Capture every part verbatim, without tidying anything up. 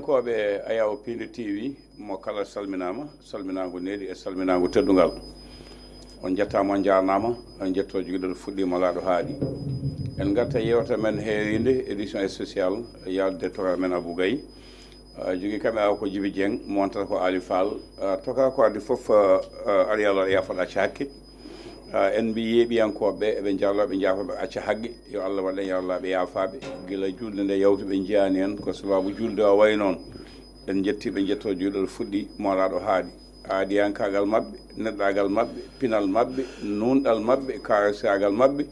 Koɓe Ayawo Piindi T V, mo kala salminaama, salminaango needi e salminaango teddungal. On njettaama, on njaarnaama, on njetto jogiiɗo fuɗɗiima laaɗo haaɗi. En ngarta yeewtere men heeriinde, édition spéciale, yalde tokara men Abou Gaye. Ah, jogii kamera ko Jibi Dieng, monteur ko Ali Fall. Ah, tokara ko adii fof, ah, ah, aɗa yaloo, aɗa yaafoo, aɗa acca hakke. Ah, en mbi yeeɓiyankooɓe ɓe, eɓe njarloo, ɓe njaafoo, ɓe acca hakke. Yo Allah waɗ en yarlaaɓe, yaafaaɓe. Gila julde nde yawti ɓe njiyaani en, ko sababu julde o wayi noon. En njettii ɓe, njettoo jogiiɗo fuɗɗii, moolaaɗo haaɗi. Aadiyankaagal maɓɓe, neɗɗaagal maɓɓe, pinal maɓɓe, nuunɗal maɓɓe, kaarasiyaagal maɓɓe,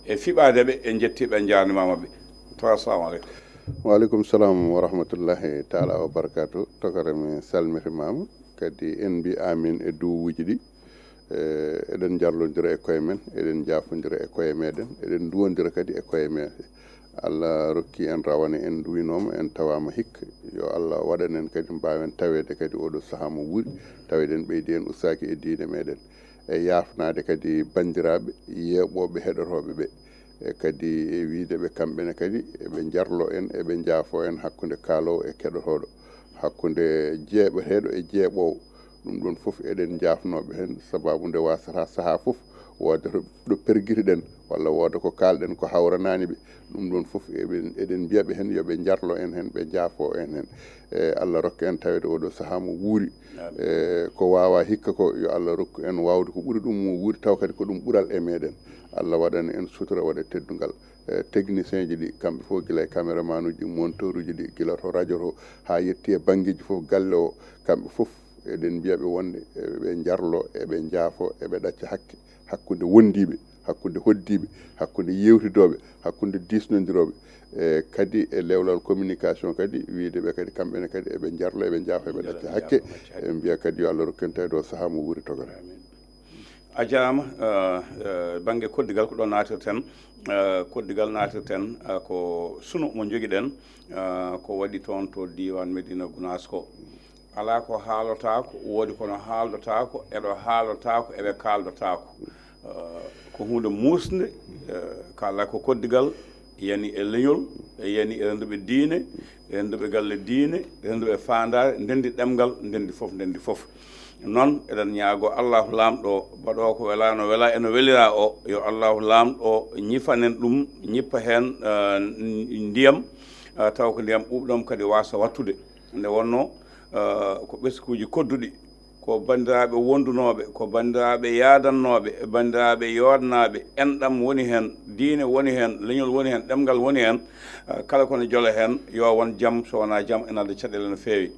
e fiɓaade ɓe, en njettii ɓe, en njaarnimaama ɓe. To, assalamu aleykum. Wa aleykum salam wa rahmatullahi taala wa barakatuh. Tokara, mi salmitimaama. Kadi en mbi amin e duwuuji ɗi. Eh, eɗen njarlondira e koye men, eɗen njaafondira e koye meɗen, eɗen nduwondira kadi e koye meɗen. Allah rokki en rawane, en nduwinooma, en tawaama hikka. Yo Allah waɗan en kadi mbaawen taweede kadi oɗo sahaa mo wuuri, taweɗen ɓeydi en ustaaki e diine meɗen. E yaafnaade kadi banndiraaɓe yeeɓooɓe heɗotooɓe ɓe. E kadi e wiyde ɓe kamɓe ne kadi eɓe njarloo en, eɓe njaafoo en hakkunde kaaloowo e keɗotooɗo, hakkunde jeeɓeteeɗo e jeeɓoowo. Ɗum ɗoon fof eɗen njaafnoo ɓe heen, sababu nde waasata sahaa fof wooda to, ɗo pergiti-ɗen walla wooda ko kaal-ɗen ko hawranaani ɓe. Ɗum ɗoon fof eɓen, eɗen mbiya ɓe heen yo ɓe njarlo en heen, ɓe njaafoo en heen. E Allah rokka en taweede oɗo sahaa mo wuuri. E ko waawaa hikka ko, yo Allah rokku en waawde ko ɓuri ɗum mo wuuri, taw kadi ko ɗum ɓural e meɗen. Allah waɗana en sutura, waɗa teddungal. E technicien ji ɗi, kamɓe fof, gila e caméraman uji, monteur uji ɗi, gila to radio to, haa yetti e banngeeji fof galle o, kamɓe fof eɗen mbiya ɓe wonde eɓe njarlo, eɓe njaafo, eɓe ɗacca hakke hakkunde wondiiɓe, hakkunde hoddiiɓe, hakkunde yeewtidooɓe, hakkunde diisnondirooɓe. E kadi e lewlal communication kadi, wiyde ɓe kadi, kamɓe ne kadi eɓe njarlo, eɓe njaafo, eɓe ɗacca hakke. Eɓe mbiya kadi yo Allah rokku en taweede o sahaa mo wuuri, tokara. A jaaraama. Eh, eh, bannge koddigal ko ɗo naatirten. Eh, koddigal naatirten, eh, ko sunu mo njogiɗen, eh, ko waɗi toon to diiwaan Medina Gunaas ko. Alaa ko haalotaako, woodi kono haaldotaako, eɗo haalotaako, eɓe kaaldotaako. Eh, ko huunde muusnde, eh, kala ko koddigal, yani e leñol, yani e rennduɓe diine, rennduɓe galle diine, rennduɓe faandaare, ndenndi ɗemngal, ndenndi fof, ndenndi fof. Noon, eɗen ñaagoo Allaahu Laamɗo o, baɗoowo ko welaa, no welaa e no weliraa o, yo Allaahu Laamɗo o ñifan en ɗum, ñippa heen, eh, ndiyam, eh, taw ko ndiyam ɓuuɓɗam kadi waasa waɗtude. Nde wonnoo, eh, ko ɓesnguuji kodduɗi, ko banndiraaɓe wondunooɓe, ko banndiraaɓe yaadannooɓe, banndiraaɓe yooɗnaaɓe, enɗam woni heen, diine woni heen, leñol woni heen, ɗemngal woni heen, eh, kala ko ne jola heen, yo won jam, so wonaa jam, ene adda caɗeele no feewi.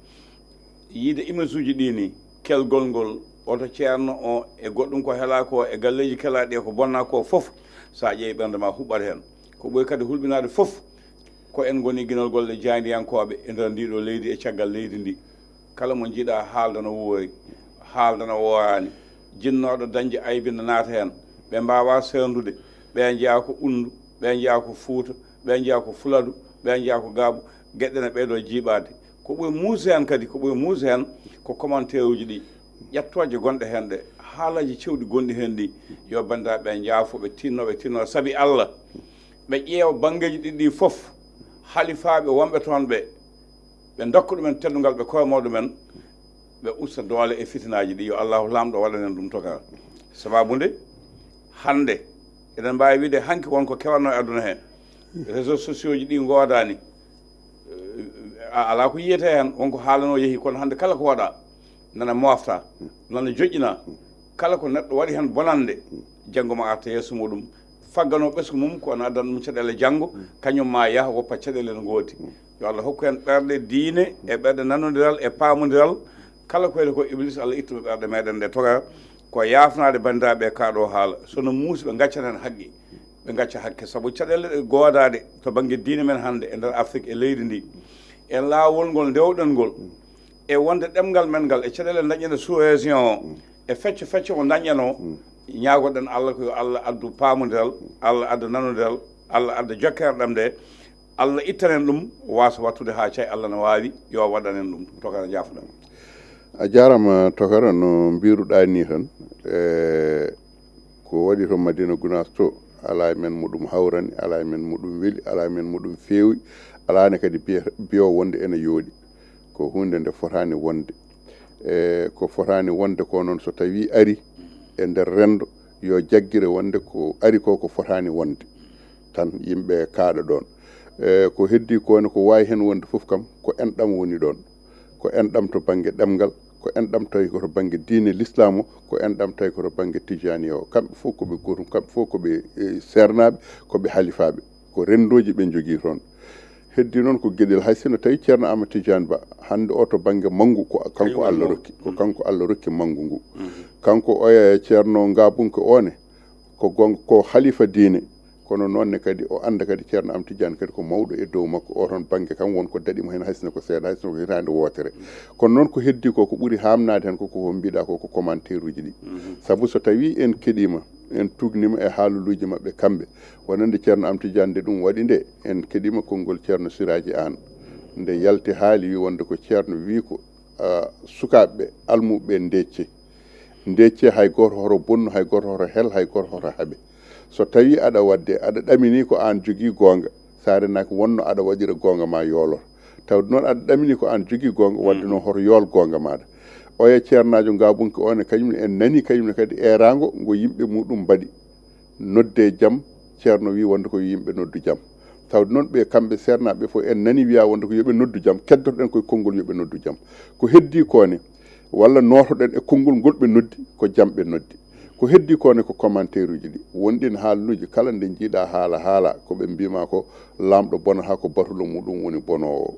Yiyde image uji ɗi ni, kelgol ngol, oto ceerno o, e goɗɗum ko helaa ko, e galleeji kelaaɗi e ko bonnaa ko fof, so a ƴeewi ɓernde ma huɓɓat heen. Ko ɓuri kadi hulɓinaade fof, ko en ngoni ginol golle jaayndiyankooɓe e nder ndii ɗoo leydi e caggal leydi ndi. Kala mo njiɗaa haaldana woori, haaldana wooraani, jinnooɗo dañde aybi na naata heen. Ɓe mbaawaa seerndude, ɓe njeyaa ko Unndu, ɓe njeyaa ko Fuuta, ɓe njeyaa ko Fuladu, ɓe njeyaa ko Gaabu, geɗe ne ɓeydoo jiiɓaade. Ko ɓuri muusde heen kadi, ko ɓuri muusde heen ko commentaire uji ɗi, ƴettooje gonɗe heen ɗe, haalaaji cewɗi gonɗi heen ɗi, yo banndiraaɓe ɓe njaafo, ɓe tinno, ɓe tinno, sabi Alla, ɓe ƴeewa banngeeji ɗiɗi ɗi fof, halifaaɓe wonɓe toon ɓe, ɓe ndokka ɗumen teddungal, ɓe koymoo ɗumen, ɓe usta doole e fitinaaji ɗi. Yo Allaahu Laamɗo waɗan en ɗum tokara. Sababu nde, hannde, eɗen mbaawi wiyde hanki won ko kewanno e aduna he. Réseaux sociaux ji ɗi ngoodaani. A, alaa ko yiyetee heen, won ko haalanoo yehi, kono hannde kala ko waɗaa, nana moofta, nana joƴƴina. Kala ko neɗɗo waɗi heen bonannde, janngo ma arta yeeso muɗum, faggano ɓesngu mum, ko ana addan ɗum caɗeele janngo, kañum ma yah woppa caɗeele no ngoodi. Yo Allah hokku en ɓerɗe diine e ɓerɗe nanondiral e paamondiral. Kala ko weli ko Iblis, Allah ittu ɓerɗe meɗen ɗe toga. Ko yaafnaade banndiraaɓe ka ɗo haala. So no muusi, ɓe ngaccan heen haqqi, ɓe ngacca hakke. Sabu caɗeele ɗe goodaade to bannge diine men hannde e nder Afrik e leydi ndi, e laawol ngol ndewɗen ngol, e wonde ɗemngal men ngal, e caɗeele dañƴe sous région o, e fecce fecce o dañƴanoo, ñaagoɗen Allah ko yo Allah addu paamondiral, Allah adda nanondiral, Allah adda jokkere ɗam nde, Allah ittanen ɗum, waasa waɗtude haa cay Allah no waawi, yo waɗanen ɗum. Tokara, njaafoɗaa. A jaaraama, Tokara, no mbiruɗaa ni tan, e ko waɗi to Madina Gunaas to, alaa e men mo ɗum hawrani, alaa e men mo ɗum weli, alaa e men mo ɗum feewi, alaa ne kadi biye-, biyo wonde ene yooɗi. Ko huunde nde fotaani wonde. E ko fotaani wonde ko noon, so tawii ari e nder renndo, yo jaggire wonde ko ari ko, ko fotaani wonde, tan yimɓe kaaɗa ɗoon. E ko heddii ko ne, ko waawi heen wonde fof kam, ko enɗam woni ɗoon. Ko enɗam to bannge ɗemngal, ko enɗam tawi ko to bannge diine lislaam o, ko enɗam tawi ko to bannge tijaani o. Kamɓe fof ko ɓe gootum, kamɓe fof ko ɓe, e, seernaaɓe, ko ɓe halifaaɓe. Ko renndooji ɓe njogii toon. Heddii noon ko geɗel, hay sinno tawi Ceerno Amadou Tidiane Ba, hannde o to bannge manngu, ko kanko Allah rokki, ko kanko Allah rokki manngu ngu. Kanko oya Ceerno Ngabunke o ne, ko gon-, ko halifa diine, kono noon ne kadi o annda kadi Ceerno Amadou Tidiane kadi ko mawɗo e dow makko, o toon bannge kam won ko daɗi mo heen, hay sinno ko seeɗa, hay sinno ko hitaande wootere. Kono noon ko heddii ko, ko ɓuri haamnaade heen ko, ko mbiɗa ko, ko commentaire uji ɗi. Sabu so tawii en keɗiima, en tuugniima e haaluluuji maɓɓe kamɓe, wonande Ceerno Amadou Tidiane, nde ɗum waɗi nde, en keɗiima konngol Ceerno Siraaji Aan, nde yalti haali, wi wonde ko Ceerno wi ko, ah, sukaaɓe almuɓe ndeecce. Ndeecce, hay gooto hoto bonnu, hay gooto hoto hel, hay gooto hoto haɓe. So tawii aɗa waɗde, aɗa ɗamini ko aan jogii goonga, so a renaaki wonno aɗa waɗira goonga ma yoolor. Tawde noon aɗa ɗamini ko aan jogii goonga, waɗde noon hoto yool goonga maaɗa. Oya ceernaajo Ngabunke o ne, kañum ne en nanii kañum ne kadi eeraango ngo yimɓe muɗum mbaɗi. Nodde jam, Ceerno wi wonde ko yo yimɓe noddu jam. Tawde noon ɓe kamɓe seernaaɓe fof en nanii wiya wonde ko yo ɓe noddu jam, keddoto-ɗen koye konngol yo ɓe noddu jam. Ko heddii ko ne, walla nooto-ɗen e konngol ngol ɓe noddi, ko jam ɓe noddi. Ko heddii ko ne ko commentaire uji ɗi. Won ɗin haaluuji kala nde njiiɗaa haala haala, ko ɓe mbiima ko laamɗo bonata ko batulo muɗum woni bonoowo.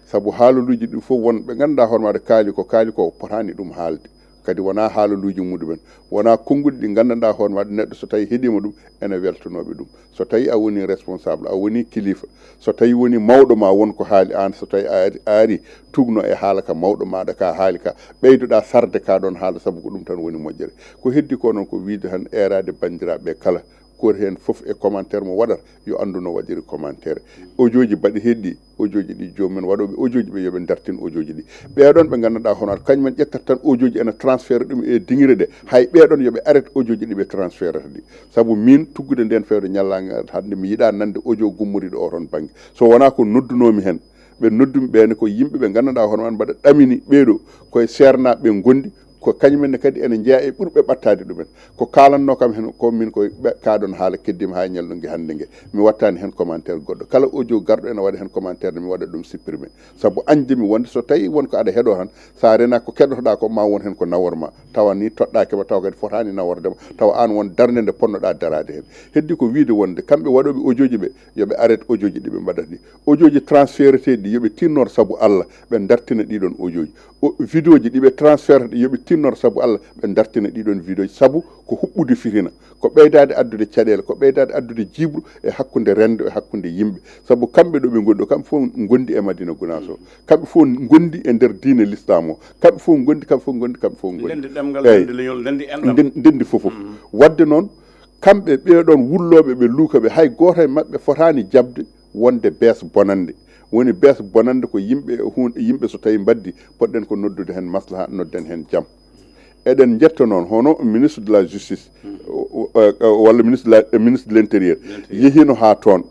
Sabu haaluuji ɗi fof won ɓe ngannduɗaa hoore maaɗa kaali ko, kaali ko potaani ɗum haalde. Kadi wonaa haaluuji muɗumen, wonaa konnguɗi ɗi nganndanɗaa hoore maaɗa neɗɗo so tawii heɗiima ɗum ene weltanooɓe ɗum. So tawii a woni responsable, a woni kilifa, so tawii woni mawɗo ma won ko haali aan, so tawii a ari, a ari tugno e haala ka mawɗo maaɗa ka haali ka, ɓeydoɗaa sarde ka ɗoon haala sabu ko ɗum tan woni moƴƴere. Ko heddii ko noon ko wiyde tan eeraade banndiraaɓe kala, gooto heen fof e commentaire mo waɗata yo anndu no waɗiri commentaire. Audio ji baɗeteeɗi ɗi, audio ji ɗi joomum en waɗooɓe audio ji ɓe yo ɓe dartin audio ji ɗi. Ɓeeɗoon ɓe nganndanɗaa hono kañum en ƴettata tan audio ji ene transféré ɗum e dingire ɗe, hay ɓeeɗoon yo ɓe arrête audio ji ɗi ɓe transférata ɗi. Sabu miin tuggude ndeen fewde ñallaangal hannde mi yiɗaa nande audio gummoriiɗo o toon bannge. So wonaa ko noddunoomi heen, ɓe noddumi ɓe ne ko yimɓe ɓe nganndanɗaa hono an mbaɗa ɗamini ɓeeɗo koye seernaaɓe ɓe ngondi, ko kañum en ne kadi ene njeyaa e ɓurɓe ɓattaade ɗumen. Ko kaalannoo kam heen ko min koye ɓe-, kaa ɗoon haala keddiima haa e ñalngu nge hannde nge. Mi wattaani heen commentaire goɗɗo. Kala audio garɗo ene waɗa heen commentaire, mi waɗa ɗum supprimer. Sabu añde mi wonde so tawii won ko aɗa heɗoo tan, so a renaaki ko keɗotoɗaa ko, ma won heen ko nawor ma. Tawa ni toɗɗaaki ma, tawa kadi fotaani naworde ma, tawa aan won darnde nde ponnoɗaa daraade heen. Heddii ko wiyde wonde kamɓe waɗooɓe audio ji ɓe, yo ɓe arrête audio ji ɗi ɓe mbaɗata ɗi. Audio ji transféré teeɗi ɗi, yo ɓe tinnor sabu Allah, ɓe ndartina ɗiɗon audio ji. O, vidéo ji ɗi ɓe transféré ɗi, yo ɓe tinnor sabu Allah, ɓe ndartina ɗiɗon vidéo ji. Sabu ko huɓɓude fitina, ko ɓeydaade addude caɗeele, ko ɓeydaade addude jiiɓru e hakkunde renndo, e hakkunde yimɓe. Sabu kamɓe ɗo ɓe ngondi ɗo, kamɓe fof ngondi e Madina Gunaas o. Kamɓe fof ngondi e nder diine Lislaam o. Kamɓe fof ngondi, kamɓe fof ngondi, kamɓe fof ngondi. Ndendi ɗemngal, eey, ndendi leñol, ndendi enɗam. Nden-, ndendi fof fof. Mhm. Waɗde noon, kamɓe ɓee ɗoon wullooɓe ɓe luuka ɓe, hay gooto e maɓɓe fotaani jaɓde wonde bees bonannde. Woni bees bonannde ko yimɓe hun-, yimɓe so tawii mbaddi, poɗɗen ko noddude heen maslaha, nodden heen jam. Eɗen njetta noon, hono ministre de la justice, o, o, o, walla ministre de la, ministre de l'intérieur, yehiino haa toon.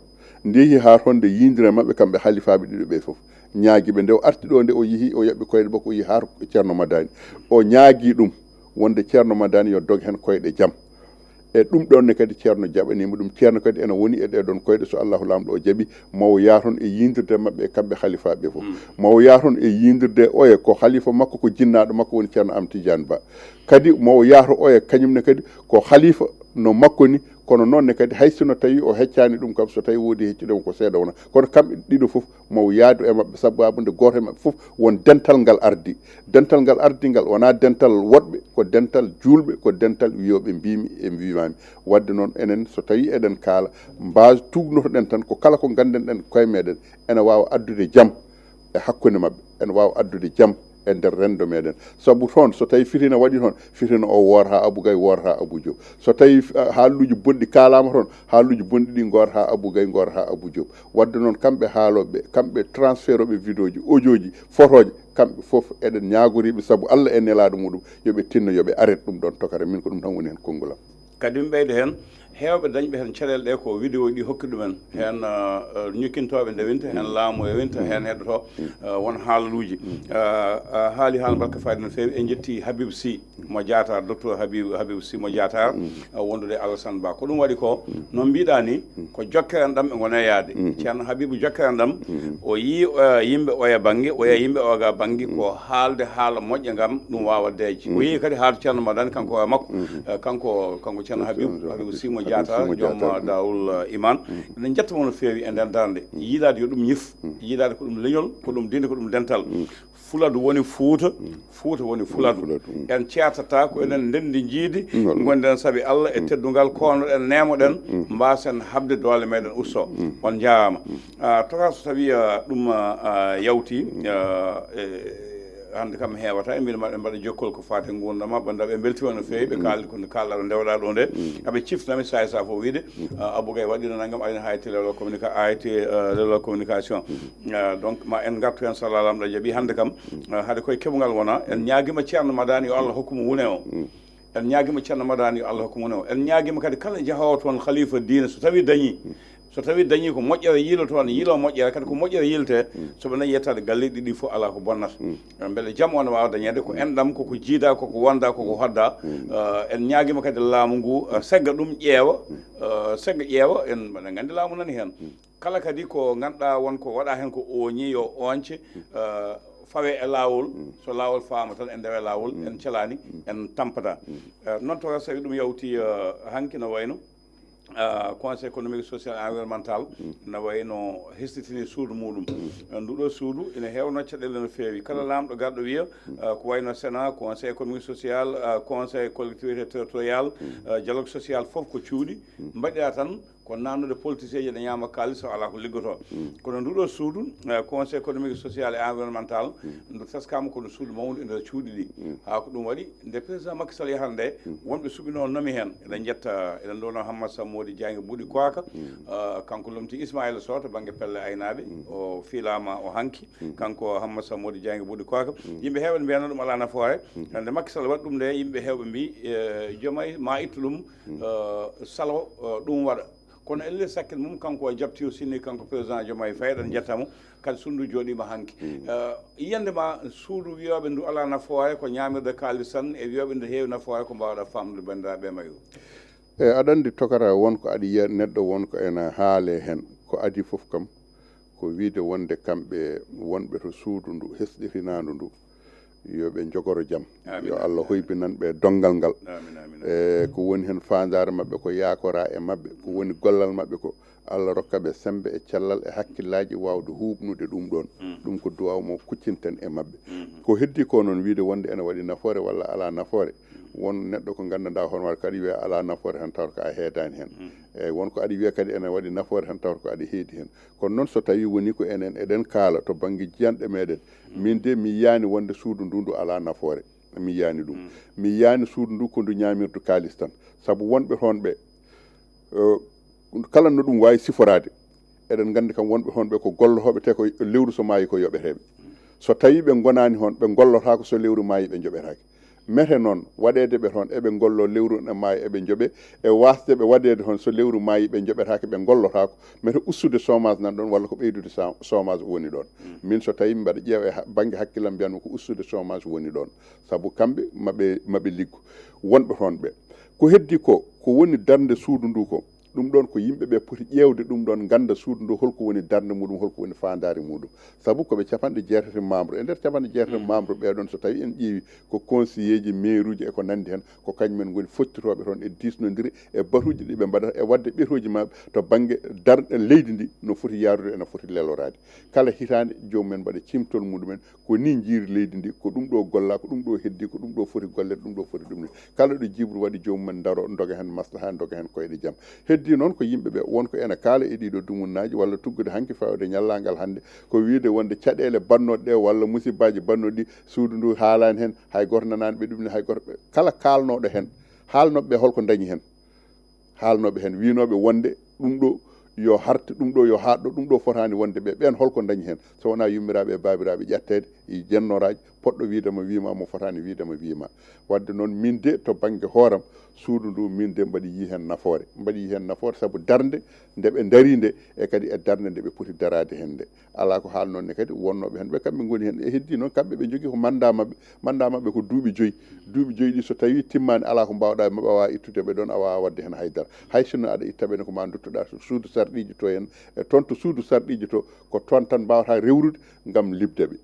Nde yehi haa toon, nde yiindira maɓɓe kamɓe halifaaɓe ɗiɗo ɓe fof. Ñaagi ɓe, nde o arti ɗo, nde o yehi, o yaɓɓi koyɗe makko, o yehi haa to Ceerno Madani. O ñaagi ɗum, wonde Ceerno Madani yo dog heen koyɗe jam. E ɗum ɗoon ne kadi Ceerno jaɓaniima ɗum. Ceerno kadi ene woni e ɗee ɗoon koyɗe, so Allahu Laamɗo o jaɓi, ma o yaah toon e yiindirde maɓɓe e kamɓe halifaaɓe ɓe fof. Mm. Ma o yaah toon e yiindirde oya ko halifa makko, ko jinnaaɗo makko woni Ceerno Am Tidiane Ba. Kadi ma o yaah to oya kañum ne kadi ko halifa no makko ni, kono noon ne kadi hay sinno tawi o heccaani ɗum kam, so tawi woodi heccude mo ko seeɗa wona. Kono kamɓe ɗiɗo fof ma o yaadu e maɓɓe, sababu nde gooto e maɓɓe fof won dental ngal ardi. Dental ngal ardi ngal wonaa dental woɗɓe, ko dental juulɓe, ko dental wiyooɓe mbiimi e mbiimaami. Waɗde noon enen so tawi eɗen kaala, mbaas tuugnotoɗen tan ko kala ko ngannden ɗen koye meɗen ene waawa addude jam e hakkunde maɓɓe, ene waawa addude jam e nder renndo meɗen. Sabu toon, so tawi fitina waɗi toon, fitina o woorata Abu Gay, woorata Abu Diop. So tawi, ah, haaluuji bonɗi kaalaama toon, haaluuji bonɗi ɗi ngoorata Abu Gay, ngoorata Abu Diop. Waɗde noon, kamɓe haalooɓe, kamɓe transférooɓe vidéo ji, audio ji, photo ji, kamɓe fof eɗen ñaagoriiɓe sabu Allah e nelaaɗo muɗum, yo ɓe tinno, yo ɓe arrête ɗum ɗoon tokara. Min ko ɗum tan woni heen konngol am. Kadi mi ɓeyda heen, Heewɓe dañɓe heen caɗeele ɗe ko vidéo ɗi hokki ɗumen heen, ñokkintooɓe ndewinta heen, laamu rewinta heen, heɗoto won haalaluuji. Haali haala mbarka fayda no feewi. En njetti Habib Sy mo Diatar, docteur Habib Habib Sy mo Diatar, wondude Alassane Ba. Ko ɗum waɗi ko, no mbiɗa ni, ko jokkere en ɗam ɓe ngona yaade. Ceerno Habibu, jokkere en ɗam, o yii yimɓe oya bannge, oya yimɓe oga bannge, ko haalde haala moƴƴa ngam ɗum waawa deeƴ. O yii kadi haala Ceerno Madani, kanko e makko, kanko kanko Ceerno Habib Habib Sy mo Diatar, joom Daawul Iman. Eɗen njetta mo no feewi e nder darnde yiilaade yo ɗum ñif, yiilaade ko ɗum leñol, ko ɗum diine, ko ɗum dental. Fuladu woni Fuuta, Fuuta woni Fuladu. En ceertata ko enen ndenndi njiidi, ngonɗen sabi Allah e teddungal, konoɗen, nemoɗen, mbaasen haɓde doole meɗen usto. On njaaraama. Toka so tawi ɗum yawti, hannde kam heewata e mbiɗa maɗa mbaɗa jokkol ko faati e nguurndam ma, banndiraaɓe mbeltiima no feewi, ɓe kaaldi ko kaalɗa ɗo ndewɗa ɗo nde. Aɓe ciftinami saay sa fof wiide, Abou Gaye waɗino nanngam, ayno hayti lelo communica, hayti lelo communication. Donc ma en ngartu heen, so Allah lamɗo jaɓi. Hannde kam, haade koye keɓungal wona, en ñaagima Ceerno Madani yo Allah hokku mo wune o. En ñaagima Ceerno Madani yo Allah hokku mo wune o. En ñaagima kadi kala jahoowo toon, khalifa diine, so tawi dañi, so tawi dañi ko moƴƴere yiilo toon, yiilo moƴƴere, kadi ko moƴƴere yiilte, so ɓe dañi yettaade galleeji ɗiɗi fof, alaa ko bonnata. Mbele jam o ne waawa dañeede, ko enɗam, koko jiida, koko wonda, koko hodda. En ñaagima kadi laamu ngu segga ɗum, ƴeewa, segga ƴeewa, en, mbaɗa nganndi laamu nani heen. Kala kadi ko ngannduɗaa won ko waɗa heen ko ooñi, yo ooñce, fawe e laawol. So laawol faama tan, en ndewa e laawol, en celaani, en tampata. Noon to, so tawi ɗum yawti hanki, no wayno Conseil économique, social et environnemental, no wayno hesɗitini suudu muɗum. Nduɗo suudu ina heewno caɗeele no feewi. Kala laamɗo garɗo wiya, ko wayno Sénat, Conseil économique, social, Conseil collectivité territorial, dialogue social, fof ko cuuɗi mbaɗira tan, ko naatnude politicien ji, ene ñaama kaalis, so alaa ko liggoto. Kono nduɗo suudu, Conseil économique, social et environnemental, ndu taskaama ko ndu suudu mawndu e nder cuuɗi ɗi. Haa ko ɗum waɗi, nde président Macky Sall yahata nde, wonɓe suɓinoo nomi heen. Eɗen njetta, eɗen ndewno Hammata Sammodi Diagne Buuɗi Koaka, kanko lomti Ismaïla Sow to bannge pelle aynaaɓe, o fiilaama o hanki, kanko Hammata Sammodi Diagne Buuɗi Koaka. Yimɓe heewɓe mbiyatnoo ɗum alaa nafoore. Nde Macky Sall waɗi ɗum nde, yimɓe heewɓe mbii, Diomaye ma ittu ɗum, salo ɗum waɗa. Kono elle sakkit mum, kanko o jaɓti, o sinni, kanko président Diomaye Faye, eɗen njetta mo, kadi suudu ndu jooɗiima hanki. Yiyannde ma suudu wiyooɓe ndu alaa nafoore, ko ñaamirde kaalis tan, e wiyooɓe ndu heewi nafoore, ko mbaawɗa faamnude banndiraaɓe e mayo? E, aɗa anndi, tokara, won ko aɗa yiya neɗɗo, won ko ena haale heen. Ko adii fof kam, ko wiyde wonde kamɓe wonɓe to suudu ndu hesɗitinaandu ndu, yo ɓe njogoro jam. Yo Allah hoybinan ɓe donngal ngal. E ko woni heen faandaare maɓɓe, ko yaakora e maɓɓe, ko woni gollal maɓɓe ko, Allah rokka ɓe semmbe e cellal e hakkillaaji waawde huuɓnude ɗum ɗoon. Ɗum ko duwaaw mo kuccinten e maɓɓe. Ko heddii ko noon, wiyde wonde ene waɗi nafoore walla alaa nafoore. Won neɗɗo ko nganndanɗaa hono waɗa kadi wiya alaa nafoore tan, tawata ko a heedaani heen. Eeyi, won ko aɗa wiya kadi ene waɗi nafoore tan, tawata ko aɗa heedi heen. Kono noon, so tawii wonii ko enen eɗen kaala to bannge jiyanɗe meɗen, min de mi yiyaani wonde suudu ndu ndu alaa nafoore. Mi yiyaani ɗum. Mi yiyaani suudu ndu ko ndu ñaamirdu kaalis tan. Sabu wonɓe toon ɓe, eh, kala no ɗum waawi siforaade, eɗen nganndi kam wonɓe toon ɓe ko gollotooɓe, te ko lewru so maayi ko yoɓeteeɓe. So tawii ɓe ngonaani toon, ɓe ngollotaako, so lewru maayi ɓe njoɓetaake. Mete noon waɗeede ɓe toon, eɓe ngolloo, lewru ne maayi eɓe njoɓee, e waasde ɓe waɗeede toon, so lewru maayi ɓe njoɓetaake, ɓe ngollotaako, mete ustude chômage nan ɗoon walla ko ɓeydude sa-, chômage woni ɗoon. Min so tawii mbaɗa ƴeewa e ha-, bannge hakkillam, mbiyanmi ko ustude chômage woni ɗoon, sabu kamɓe maɓe, maɓe liggu. Wonɓe toon ɓe, ko heddii ko, ko woni darnde suudu ndu ko, ɗum ɗoon ko yimɓe ɓe poti ƴeewde ɗum ɗoon, ngannda suudu ndu holko woni darnde muɗum, holko woni faandaare muɗum. Sabu ko ɓe capanɗe jeetati membre. E nder capanɗe jeetati membre ɓee ɗoon, so tawii en ƴeewi ko conseiller ji, maire uji e ko nanndi heen, ko kañum en ngoni fottitooɓe toon e diisnondire e batuuji ɗi ɓe mbaɗata e waɗde ɓetooji maɓɓe to bannge darnde leydi ndi no foti yaarude, ene foti leloraade. Kala hitaande, joomum en mbaɗa ciimtol muɗum en, ko nii njiiri leydi ndi, ko ɗum ɗo golla, ko ɗum ɗo heddi, ko ɗum ɗo foti golle, ɗum ɗo foti ɗum ni. Kala ɗo jiiɓru waɗi, joomum en ndaro, ndoga heen maslaha, ndoga heen koyɗe jam. Heddii noon ko yimɓe ɓe, won ko ena kaala e ɗii ɗo dumunnaaji walla tuggude hanki fawde ñallaangal hannde, ko wiyde wonde caɗeele bannooɗe ɗe walla musibbaaji bannooɗi ɗi, suudu ndu haalaani heen, hay gooto nanaani ɓe ɗum ni, hay gooto ɓe, kala kaalnooɗo heen, haalnooɓe ɓe holko ndañi heen? Haalnooɓe heen, wiynooɓe wonde ɗum ɗo yo harte, ɗum ɗo yo haaɗ ɗo, ɗum ɗo fotaani wonde ɓe, ɓeen holko ndañi heen? So wonaa yummiraaɓe e baabiraaɓe ƴatteede, e jennoraaji, poɗɗo wiide ma wiima, mo fotaani wiide ma wiima. Wadde noon, min de to bannge hooram, suudu ndu, min de mbaɗi yi heen nafoore. Mbaɗi yi heen nafoore sabu darnde nde ɓe ndari nde, e kadi e darnde nde ɓe poti daraade heen nde. Alaa ko haalnoo ne kadi wonnooɓe heen ɓe, kamɓe ngoni heen. E heddii noon, kamɓe ɓe njogii ko manndaa maɓɓe. Manndaa maɓɓe ko duuɓi joyi. Duuɓi joyi ɗi so tawii timmaani, alaa ko mbaawɗaa, maɓɓe a waawaa ittude ɓe ɗoon, a waawaa waɗde heen hay dara. Hay sinno aɗa itta ɓe ne, ko maa nduttoɗaa to suudu sarɗiiji to en, e toon to suudu sarɗiiji to, ko toon tan mbaawata rewrude ngam liɓde ɓe.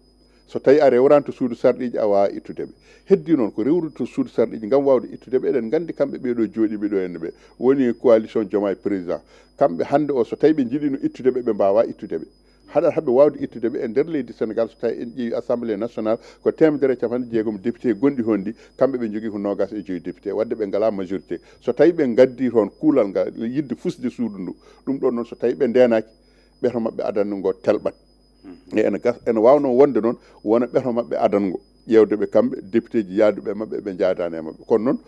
So tawii a rewraani to suudu sarɗiiji, a waawaa ittude ɓe. Heddii noon ko rewrude to suudu sarɗiiji ngam waawde ittude ɓe. Eɗen nganndi kamɓe ɓee ɗoo jooɗiiɓe ɗoo henne ɓe, woni coalition Diomaye Président. Kamɓe hannde o, so tawii ɓe njiɗiino ittude ɓe, ɓe mbaawaa ittude ɓe. Haɗata haɓe waawde ittude ɓe e nder leydi Senegaal, so tawii en ƴeewi Assemblée nationale, ko teemedere e cappanɗe jeegom député gonɗi heen ɗi, kamɓe ɓe njogii ko noogaas e joyi député, wadde ɓe ngalaa majorité. So tawii ɓe ngaddii toon kuulal ngal, yiɗde fusde suudu ndu, ɗum ɗoon noon, so tawii ɓe ndeenaaki, ɓeto maɓɓe adannde ngo telɓat. E ene gas, ene waawnoo wonde noon, wona ɓeto maɓɓe adanngo, ƴeewde ɓe kamɓe, député ji yahduɓe e maɓɓe, ɓe njahdaani e maɓɓe. Kono noon,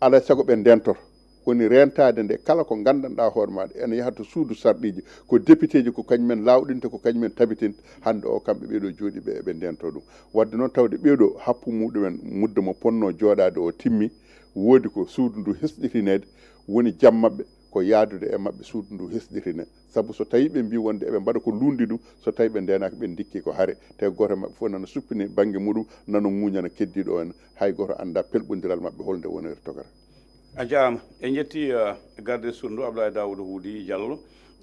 alaa e sago ɓe ndeentoto. Woni reentaade nde kala ko nganndanɗaa hoore maaɗa ene yaha to suudu sarɗiiji, ko député ji, ko kañumen laawɗinta, ko kañumen tabitinta. Hannde o, kamɓe ɓee ɗoo jooɗiiɓe eɓe ndeentoo ɗum. Wadde noon, tawde ɓee ɗoo happu muɗumen, mudde mo potnoo jooɗaade o timmi, woodi ko suudu ndu hesɗitineede, woni jam maɓɓe ko yahdude e maɓɓe suudu ndu hesɗitine. Sabu so tawii ɓe mbii wonde eɓe mbaɗa ko luulndi ɗum, so tawii ɓe ndeenaaki, ɓe ndikkii ko hare. Te gooto e maɓɓe fof nana suppini bannge muɗum, nana ŋuuñana keddiiɗo o en. Hay gooto anndaa pelɓondiral maɓɓe hol nde wonori tokara. A jaaraama. En njettii, eh, garde suudu ndu, Abdoulaye Daouda Houdy Diallo,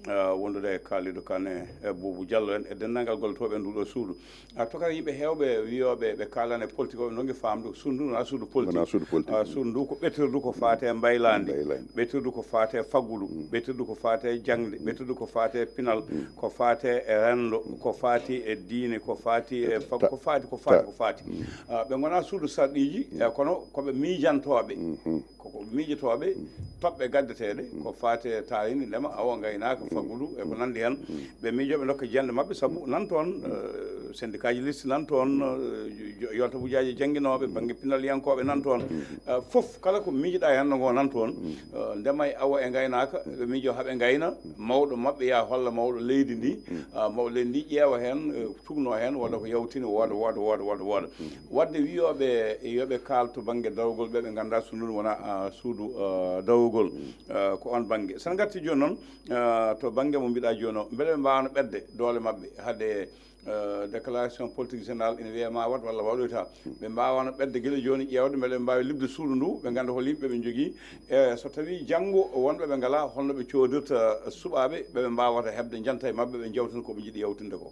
eh, wondude e kaaldiiɗo Kane, eh, Boubou Diallo en, e denndaangal gollotooɓe e ndu ɗo suudu. Ah, tokara, yimɓe heewɓe wiyooɓe ɓe kaalana e politique o, ɓe ndongi faamde ko suudu ndu wonaa suudu politique. Wonaa suudu politique. Ah, suudu ndu ko ɓetirdu, ko faati e mbaylaandi. Mbaylaandi. Ɓetirdu ko faati e faggudu. Mm. Ɓetirdu ko faati e jaŋde. Mm. Ɓetirdu ko faati e pinal. Mm. Ko faati e renndo. Mm. Ko faati e diine. Ko faati e fa-, ta-, ko faati, ko faati, ta-, ko faati. Mm. Ah, ɓe ngonaa suudu sarɗiiji, mm, eh, kono ko ɓe miijantooɓe. Mhm. Ko, ko miijotooɓe, mm, toɓɓe gaddeteeɗe, mm, ko faati e taariindi ndema, awo ngaynaaka, mm, faggudu, e ko, mm, nanndi heen. Mm. Ɓe miijooɓe ndokka jiyannde maɓɓe, sabu, mm, nan toon, mm, eh, syndicat ji liste nan toon, mm, eh, jo-, jo-, yolta bujaaji jannginooɓe, mm, bannge pinalyankooɓe nan toon. Mm. Eh, fof kala ko miijoɗaa heen no ngo nan toon. Mm. Eh, ndema e awo e ngaynaaka, mm, ɓe miijoo haa ɓe ngayna, mm, mawɗo maɓɓe yaa holla mawɗo leydi ndi, mm, ah, mawɗo leydi ndi ƴeewa heen, eh, tugnoo heen, walla ko yawtini, wooda, wooda, wooda, wooda, wooda. Mm. Wadde wiyooɓe yo ɓe kaal to bannge dawrugol, ɓe ɓe nganndaa suudu ndu wonaa, ah, suudu, ah, dawrugol. Mm. Ah, ko oon bannge. So en ngartii jooni noon, ah, to bannge mo mbiɗaa jooni o, mbele ɓe mbaawano ɓetde doole maɓɓe hade, ah, déclaration politique générale ina wiyee ma waɗ walla waɗoyta. Mm. Ɓe mbaawano ɓetde gila jooni ƴeewde mbele ɓe mbaawi liɓde suudu ndu, ɓe ngannda hol yimɓe ɓe njogii. E so tawii janngo wonɓe ɓe ngalaa, holno ɓe coodirta suɓaaɓe ɓe ɓe mbaawata heɓde njanta e maɓɓe, ɓe njawtina ko ɓe njiɗi yawtinde ko?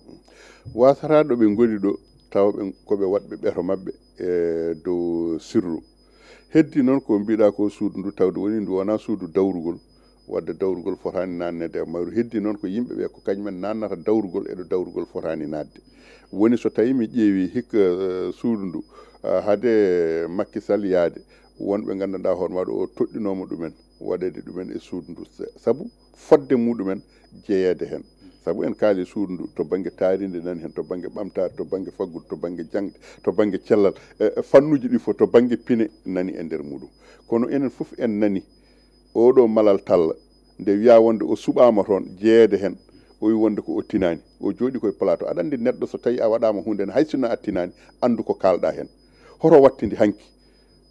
Waasata ɗo ɓe ngoni ɗo, tawa ɓe, ko ɓe waɗɓe ɓeto maɓɓe e dow sirru. Heddii noon ko mbiɗaa ko suudu ndu, tawde woni ndu wonaa suudu dawrugol, wadde dawrugol fotaani naatneede e mayru. Heddii noon ko yimɓe ɓe, ko kañumen naatnata dawrugol e ɗo dawrugol fotaani naatde. Woni so tawii mi ƴeewii hikka, eh, suudu ndu, ah, hade Macky Sall yahde, wonɓe nganndanɗaa hoore maaɗa o toɗɗinooma ɗumen, waɗeede ɗumen e suudu ndu. Sa-, sabu fodde muɗumen jeyeede heen. Sabu en kaali suudu ndu to bannge taariindi nani heen, to bannge ɓamtaare, to bannge faggudu, to bannge jaŋde, to bannge cellal, e, e fannuuji ɗi fof, to bannge pine nani e nder muɗum. Kono enen fof en nani oɗo Malal Talla, nde wiyaa wonde o suɓaama toon, jeyeede heen, o wi wonde ko o tinaani. O jooɗii koye plateau. Aɗa anndi neɗɗo so tawii a waɗaama huunde ne, hay sinno a tinaani, anndu ko kaalɗaa heen. Hoto wattidi hanki?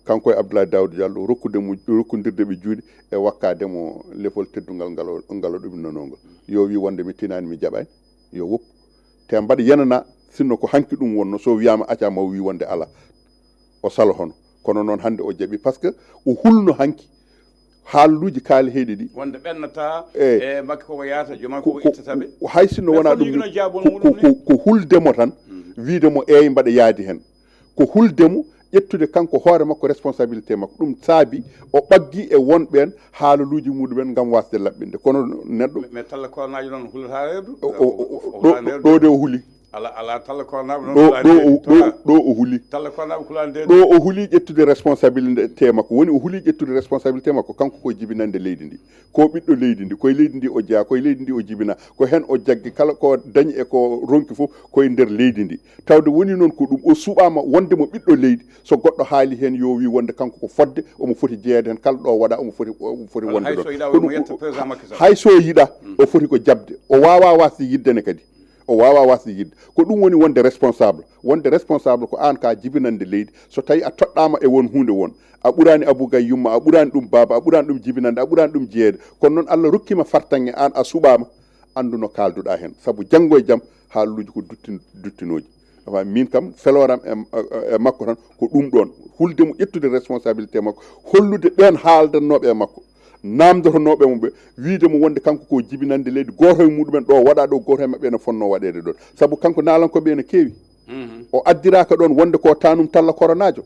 Kanko e Abdoulaye Daouda Diallo, rokkude mo, rokkondirde ɓe juuɗe e wakkaade mo lefol teddungal ngal o, ngal o ɗuminanoo ngol. Yo wi wonde mi tinaani, mi jaɓaani, yo woppu. Te mbaɗa yenana, sinno ko hanki ɗum wonno, so wiyaama acca ma o wi wonde alaa. O salo hono. Kono noon hannde o jaɓi, par ce que o hulno hanki haaluuji kaali heyɗi ɗi. Wonde ɓennata, eey, e makki koko yahata, jooma ko, koko ko, ittata ɓe. Ko, hay sinno wonaa ɗum, ko, ko, ko hulde mo tan, mm, wiide mo eey mbaɗa yaadi heen. Ko hulde mo, ƴettude kanko hoore makko responsabilité makko. Ɗum saabi o ɓaggi e wonɓeen haaluuji muɗumen ngam waasde laɓɓinde. Kono neɗɗo. Mais, mais Talla Koornaajo noon hulata reedu? O, o, o, o, o, ɗo, hulata reedu. Ɗo de o huli. Ala, ala Talla Koornaaɓe noon ɗo, ɗo, o, ɗo, ɗo o huli. Talla Koornaaɓe kulaani de. Ɗo o huli ƴettude responsabilité makko. Woni o huli ƴettude responsabilité makko. Kanko ko jibinande leydi ndi. Ko ɓiɗɗo leydi ndi, koye leydi ndi o jeyaa, koye leydi ndi o jibinaa, ko heen o jaggi, kala ko dañi e ko ronki fof koye nder leydi ndi. Tawde woni noon ko ɗum, o suɓaama wonde mo ɓiɗɗo leydi, so goɗɗo haali heen yo wi wonde kanko ko fodde, omo foti jeyeede heen, kala ɗo waɗa omo foti, omo foti wonde ɗoon. Kono hay so yiɗaa, o foti ko jaɓde, o waawaa waasde yiɗde ne kadi. O waawaa waasde yiɗde. Ko ɗum woni wonde responsable. Wonde responsable ko aan ka jibinande leydi. So tawi a toɗɗaama e won huunde won, a ɓuraani Abou Gaye yumma, a ɓuraani ɗum baaba, a ɓuraani ɗum jibinande, a ɓuraani ɗum jeyeede. Kono noon Allah rokkiima fartaŋŋe, aan a suɓaama, anndu no kaalduɗaa heen. Sabu janngo e jam haaluuji ko duttin-, duttinooji. Awa, min kam, felooram e, e, e makko tan ko ɗum ɗoon, hulde mo ƴettude responsabilité makko, hollude ɓeen haaldannooɓe e makko, naamndotonooɓe mo ɓe, wiyde mo wonde kanko ko jibinande leydi, gooto e muɗumen ɗo waɗa ɗo, gooto e maɓɓe ene fonnoo waɗeede ɗoon. Sabu kanko naalankooɓe ene keewi. O addiraaka ɗoon wonde ko tanum talla koronaajo.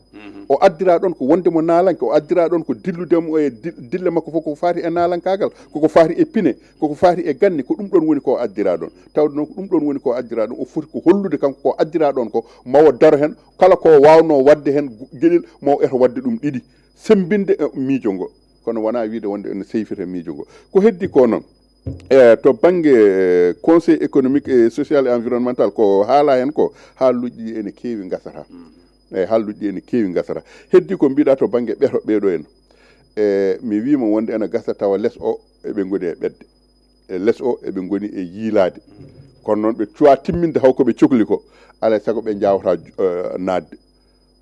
O addira ɗoon ko wonde mo naalanke, o addira ɗoon ko dillude mo e di-, dille makko fof koko faati e naalankaagal, koko faati e pine, koko faati e ganni, ko ɗum ɗoon woni ko addira ɗoon. Tawde noon ko ɗum ɗoon woni ko addira ɗoon, o foti ko hollude kanko ko addira ɗoon ko, ma o daro heen, kala ko waawnoo waɗde heen gu-, geɗel, ma o eto waɗde ɗum ɗiɗi, semmbinde e miijo ngo. Kono wonaa wiyde wonde ene seyfita miijo ngo. Ko heddi ko noon, e to bannge, e, Conseil économique et social et environnemental, ko haala heen ko, haaluuji ɗi ene keewi ngasata. E, haaluuji ɗi ene keewi ngasata. Heddi ko mbiɗa to bannge ɓeto ɓeeɗo en. E, mi wiima wonde ene gasa tawa les o eɓe ngoni e ɓedde. E les o eɓe ngoni e yiilaade. Kono noon ɓe cuwa timminde haw ko ɓe cokli ko, alaa e sago ɓe njaawata, e, naatde.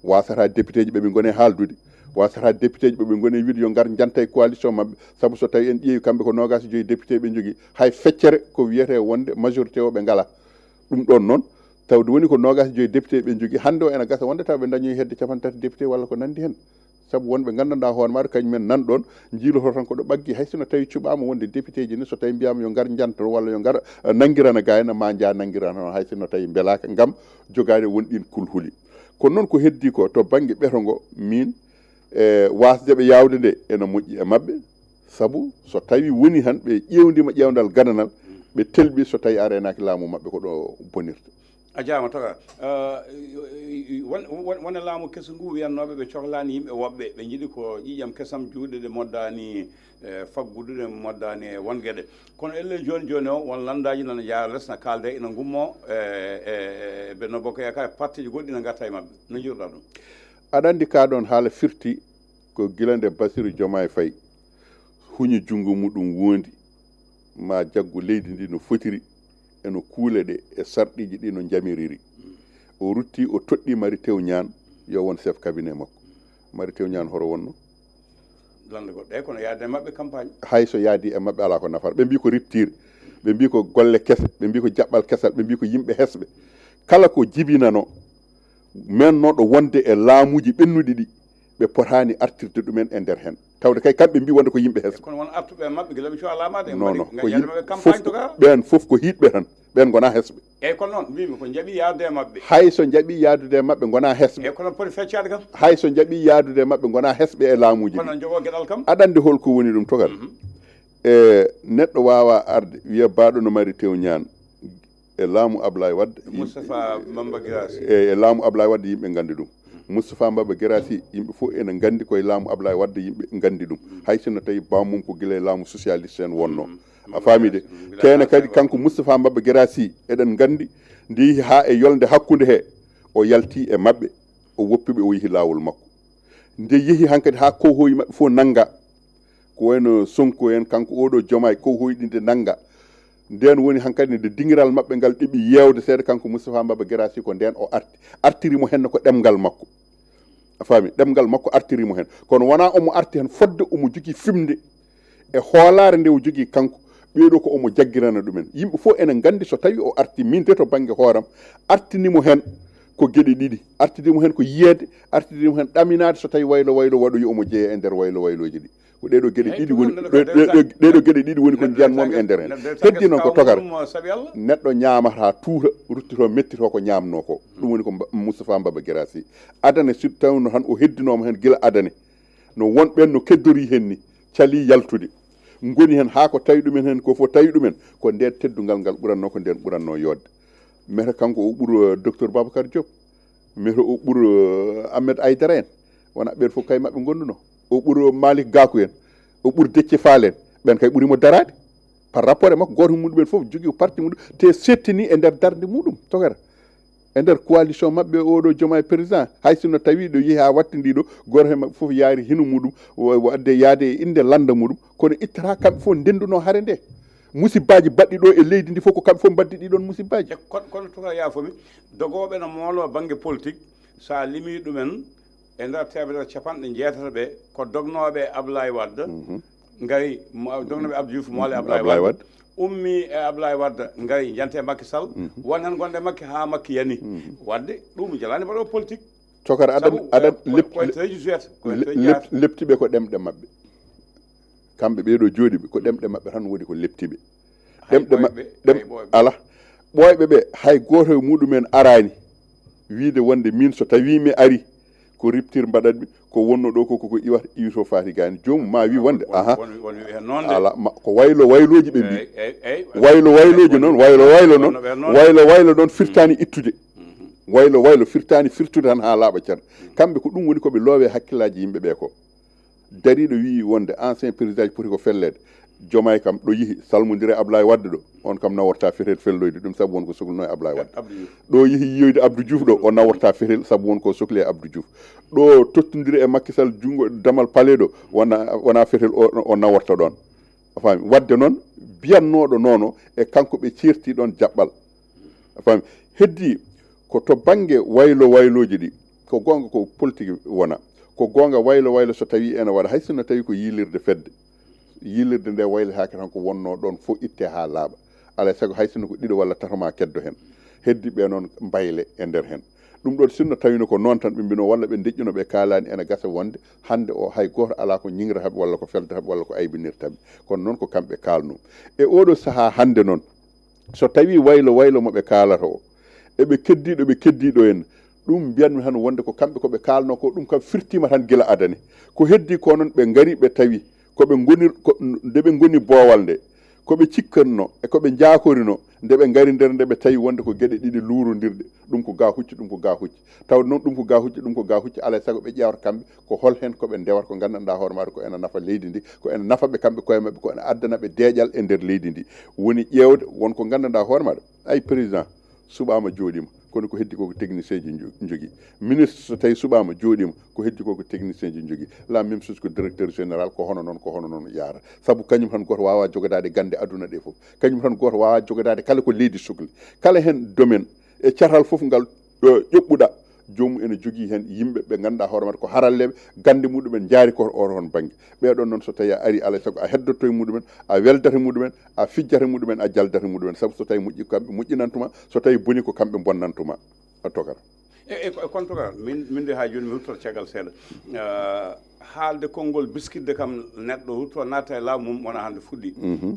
Wasata député ji ɓe ɓe ngoni e haaldude. Wasata député ji ɓe ɓe ngoni e wiide yo ngar njanta e coalition maɓɓe. Sabu so tawi en ƴeewi kamɓe ko noogaas e joyi député ɓe njogii. Hay feccere ko wiyetee wonde majorité o ɓe ngalaa. Ɗum ɗoon noon, tawde woni ko noogaas e joyi député ɓe njogii. Hannde o ene gasa wonde taw ɓe ndañoyi hedde capanɗe tati député walla ko nanndi heen. Sabu wonɓe nganndanɗaa hoore maɓɓe, kañum en nan ɗoon, njiiloto tan ko ɗo ɓaggi, hay sinno tawi cuɓaama wonde député ji ni, so tawi mbiyaama yo ngar njanto walla yo ngar, eh, nanngirana gaa ene, ma njaa nanngirana hono, hay sinno tawi mbelaaka ngam jogaade won ɗiin kulhuli. Kono noon ko heddi ko to bannge ɓeto ngo, miin, e waasde ɓe yaawde nde ene moƴƴi e maɓɓe, sabu so tawi woni tan ɓe ƴeewndima ƴeewndal gadanal, ɓe telɓi so tawi a reenaaki laamu maɓɓe ko ɗo bonirta. A jaama toga. Eh, won-, won-, wona laamu kesu ngu wiyannooɓe ɓe cohlaani yimɓe woɓɓe, ɓe njiɗi ko ƴiiƴam kesam, juuɗe ɗe moddaani, eh, faggudu ɗe moddaani e won geɗe. Kono elle jooni jooni o, won lanndaaji nana njaara les, na kaalde, ina ngummoo, eh, eh, eh, Benno Bokk Yaakaar, e partiiji goɗɗi na ngarta e maɓɓe. No njiiruɗaa ɗum? Aɗa anndi ka ɗoon haala firti ko gila nde Bassirou Diomaye Faye huñi junngo muɗum woondi, ma jaggu leydi ndi no fotiri, e no kuule ɗe e sarɗiiji ɗi no njamiriri. O rutti, o toɗɗi Mary Teuw Niane yo won chef cabinet makko. Mary Teuw Niane horo wonno? Lannda goɗɗo. Eeyi, kono yaade e maɓɓe campagne. Hay so yaadi e maɓɓe, alaa ko nafata. Ɓe mbii ko rupture, ɓe mbii ko golle kese, ɓe mbii ko jaɓɓal kesal, ɓe mbii ko yimɓe hesɓe. Kala ko jibinano, mennooɗo wonde e laamuuji ɓennuɗi ɗi, ɓe potaani artirde ɗumen e nder heen. Tawde kay kamɓe mbii wonde ko yimɓe hesɓe. Kono won artuɓe e maɓɓe gila ɓe cuwa laamaade, non, mbaɗi non, ko yimɓe, fof, ɓeen fof ko hiiɗɓe tan. Ɓeen ngonaa hesɓe. Eeyi, kono noon, mbiimi ko njaɓi yaade e maɓɓe. Hay so njaɓi yaadude e maɓɓe, ngonaa hesɓe. Eeyi, kono poti feccaade kam. Hay so njaɓi yaadude e maɓɓe, ngonaa hesɓe e laamuuji ɗi. Kono jogoo geɗal kam. Aɗa anndi hol ko woni ɗum, togal? Mhm. E neɗɗo waawaa arde, wiya baaɗo no Mary Teuw Niane. E laamu Ablaye Wade, yimɓe, Moustapha Mamba Guirassy. E, e laamu Ablaye Wade, yimɓe nganndi ɗum. Moustapha Mamba Guirassy, yimɓe fof ene nganndi ko e laamu Ablaye Wade, yimɓe nganndi ɗum. Hay sinno tawi bammum ko gila e laamu socialiste en wonno. Mm. A faami de? Mm. Tene kadi kanko Moustapha Mamba Guirassy, eɗen nganndi, nde yehi haa e yolnde hakkunde he, o yalti e maɓɓe, o woppi ɓe, o yehi laawol makko. Nde yehi hankadi haa kowhoyi maɓɓe fof nannga, ko wayno Sonko en, kanko oɗo Diomaye, kowhoyi ɗi nde nannga. Ndeen woni hankadi nde dingiral maɓɓe ngal ɗeɓi yeewde seeɗa, kanko Moustapha Mamba Guirassy, ko ndeen o arti. Artiri mo heen ko ɗemngal makko. A faami? Ɗemngal makko artiri mo heen. Kono wonaa omo arti heen fodde omo jogii fimde e hoolaare nde o jogii kanko. Ɓeeɗo ko omo jaggirana ɗumen. Yimɓe fof ene nganndi so tawi o arti, min de to bannge hooram, artini mo heen ko geɗe ɗiɗi. Artini mo heen ko yiyeede, artini mo heen ɗaminaade so tawi waylo waylo waɗoyi omo jeeya e nder waylo waylooji ɗi. Ko ɗeeɗo geɗe ɗiɗi woni, ɗe-, ɗe-, ɗe-, ɗeeɗo geɗe ɗiɗi woni ko njiyan mom e nder heen. Heddi noon ko togar. Neɗɗo ñaamata tuuta, ruttito mettito ko ñaamnoo ko. Ɗum woni ko Mba-, Moustapha Mbaba Guirassy. Adana, si tawno tan o heddinooma heen gila adane. No won ɓeen no keddori heen ni, calii yaltude. Ngoni heen haa ko tawi ɗumen heen, ko fof tawi ɗumen, ko ndeen teddungal ngal ɓurannoo, ko ndeen ɓurannoo yooɗde. Mete kanko o ɓur, eh, Docteur Babacar Diop. Mete o ɓur, eh, Ahmed Aïdara en. Wona ɓeen fof kay maɓɓe ngondunoo. O ɓur, eh, Malick Gakou en. O ɓur Déthié Fall en. Ɓeen kay ɓuri mo daraade. Par rapport e makko, gooto e muɗum ɓeen fof jogii parti muɗum, te settini e nder darnde muɗum, togara. E nder coalition maɓɓe, oɗo Diomaye président, hay sinno tawi ɗo yehi haa wattindi ɗo, gooto e maɓɓe fof yaari hino muɗum, wa-, waɗde yaade e innde lannda muɗum, kono ittata kamɓe fof ndendunoo hare nde. Musibbaaji baɗɗi ɗo e leydi ndi fof, ko kamɓe fof mbaddi ɗi ɗon musibbaaji. Kono, kono Tuka, yaafomi, dogooɓe no moolo bannge politique, so a limii ɗumen e nder teemedere capanɗe jeetati ɓe, ko dognooɓe e Ablaye Wadde, ngari, mo- dognooɓe Abdou Diouf, moole Ablaye Ablaye Wadde, Wadde. Ummi e Ablaye Wadde, ngari, njante Macky Sall, won heen gonɗe Macky haa Macky yani. Wadde ɗum jalaani mbaɗo politique. Tokar aɗan Sabu, aɗan ko- lepti ko en très juste, ko en très lep- juste. lepti ɓe ko ɗemɗe maɓɓe. Kamɓe ɓeeɗo jooɗi ɓe ko ɗemɗe maɓɓe tan woni ko lepti ɓe. Hay Ɗemɗe ɓooyɓe, maɓɓe ɗem hay ɓooyɓe. Ala, ɓooyɓe ɓe hay gooto e muɗumen araani wiide wonde min so tawi mi ari ko rupture mbaɗatmi, ko wonno ɗo ko koko iwata iwto faati gani joomum ma wi wonde aha. Won won wi heen noon de. Ala ma ko waylo waylooji ɓe mbi. Eyyi, eyyi, eyyi. Waylo waylooji noon, waylo waylo noon. Wonno ɓe noon. Waylo waylo noon firtaani ittude. Waylo waylo firtaani firtude tan haa laaɓa cer. Kamɓe ko ɗum woni ko ɓe loowe hakkillaaji yimɓe ɓe ko. Dariiɗo wii wonde ancien président ji poti ko felleede. Jomaay kam ɗo yihi salmondire Ablaye Wadde ɗo, on kam naworta fetel felloyde ɗum sabu won ko sokluno e Ablaye Wadde. Abdou Diouf. Ɗo yihi yiyoyde Abdou Diouf ɗo, o naworta fetel sabu won ko sokli e Abdou Diouf. Ɗo tottondire e Macky Sall junngo damal palais ɗo, wona wona fetel o, o naworta ɗon. A faami? Wadde noon, biyannooɗo noono e kanko ɓe ceerti ɗon jaɓɓal. A faami? Heddi ko to bannge waylo waylooji ɗi, ko goonga ko politique wona. Ko goonga waylo waylo so tawii ene waɗa, hay sinno tawii ko yiilirde fedde. Yiilirde nde wayletaake tan ko wonnoo ɗoon fof ittee haa laaɓa. Alaa e sago hay sinno ko ɗiɗo walla tato maa keddo heen. Heddi ɓe noon mbayle e nder heen. Ɗum ɗoon sinno tawino ko noon tan ɓe mbino walla ɓe ndeƴƴuno ɓe kaalaani ene gasa wonde hannde o hay gooto alaa ko ñiŋrata ɓe walla ko feldata ɓe walla ko aybinirta ɓe. Kono noon ko kamɓe kaalno. E ooɗoo sahaa hannde noon, so tawii waylo waylo mo ɓe kaalata o, eɓe keddii ɗo ɓe keddii ɗo en, ɗum mbiyanmi tan wonde ko kamɓe ko ɓe kaalno ko, ɗum kam firtiima tan gila adane. Ko heddi ko noon ɓe ngari ɓe tawi ko ɓe ngoni, ko, nde ɓe ngoni boowal nde, ko ɓe cikkanno e ko ɓe njaakorino, nde ɓe ngari nder nde ɓe tawi wonde ko geɗe ɗiɗi luurondirɗe, ɗum ko ga hucci, ɗum ko ga hucci. Taw noon ɗum ko ga hucci, ɗum ko ga hucci, alaa e sago ɓe ƴeewata kamɓe ko hol heen ko ɓe ndewata ko nganndanɗaa hoore maaɗa ko ene nafa leydi ndi, ko ene nafa ɓe kamɓe koye maɓɓe, ko ene addana ɓe deeƴal e nder leydi ndi. Woni ƴeewde won ko nganndanɗaa hoore maaɗa, ay président suɓaama jooɗiima, kono ko heddi ko ko technicien ji njo- njogii. Ministre so tawii suɓaama jooɗiima, ko heddi ko ko technicien ji njogii. La même chose ko directeur général, ko hono noon, ko hono noon yaara. Sabu kañum tan gooto waawaa jogodaade gannde aduna ɗe fof. Kañum tan gooto waawaa jogodaade kala ko leydi sokli. Kala heen domaine e catal fof ngal ɗo ƴoɓɓuɗa, joomum ene jogii heen yimɓe ɓe ngannduɗaa hoore maɓɓe ko haralleeɓe, gannde muɗumen njaari ko oon bannge. Ɓee ɗoon noon so tawii a arii, alaa e sago a heddotto e muɗumen, a weldata e muɗumen, a fijjata e muɗumen, a jaldata e muɗumen. Sabu so tawii moƴƴi ko kamɓe moƴƴinantuma, so tawii boni ko kamɓe bonnantuma. A tokara. E e- e kono Tokar, min min de haa jooni mi ruttoto caggal seeɗa. Eh, haalde konngol biskitde kam neɗɗo rutto natta e laamu mum wona hannde fuɗɗi.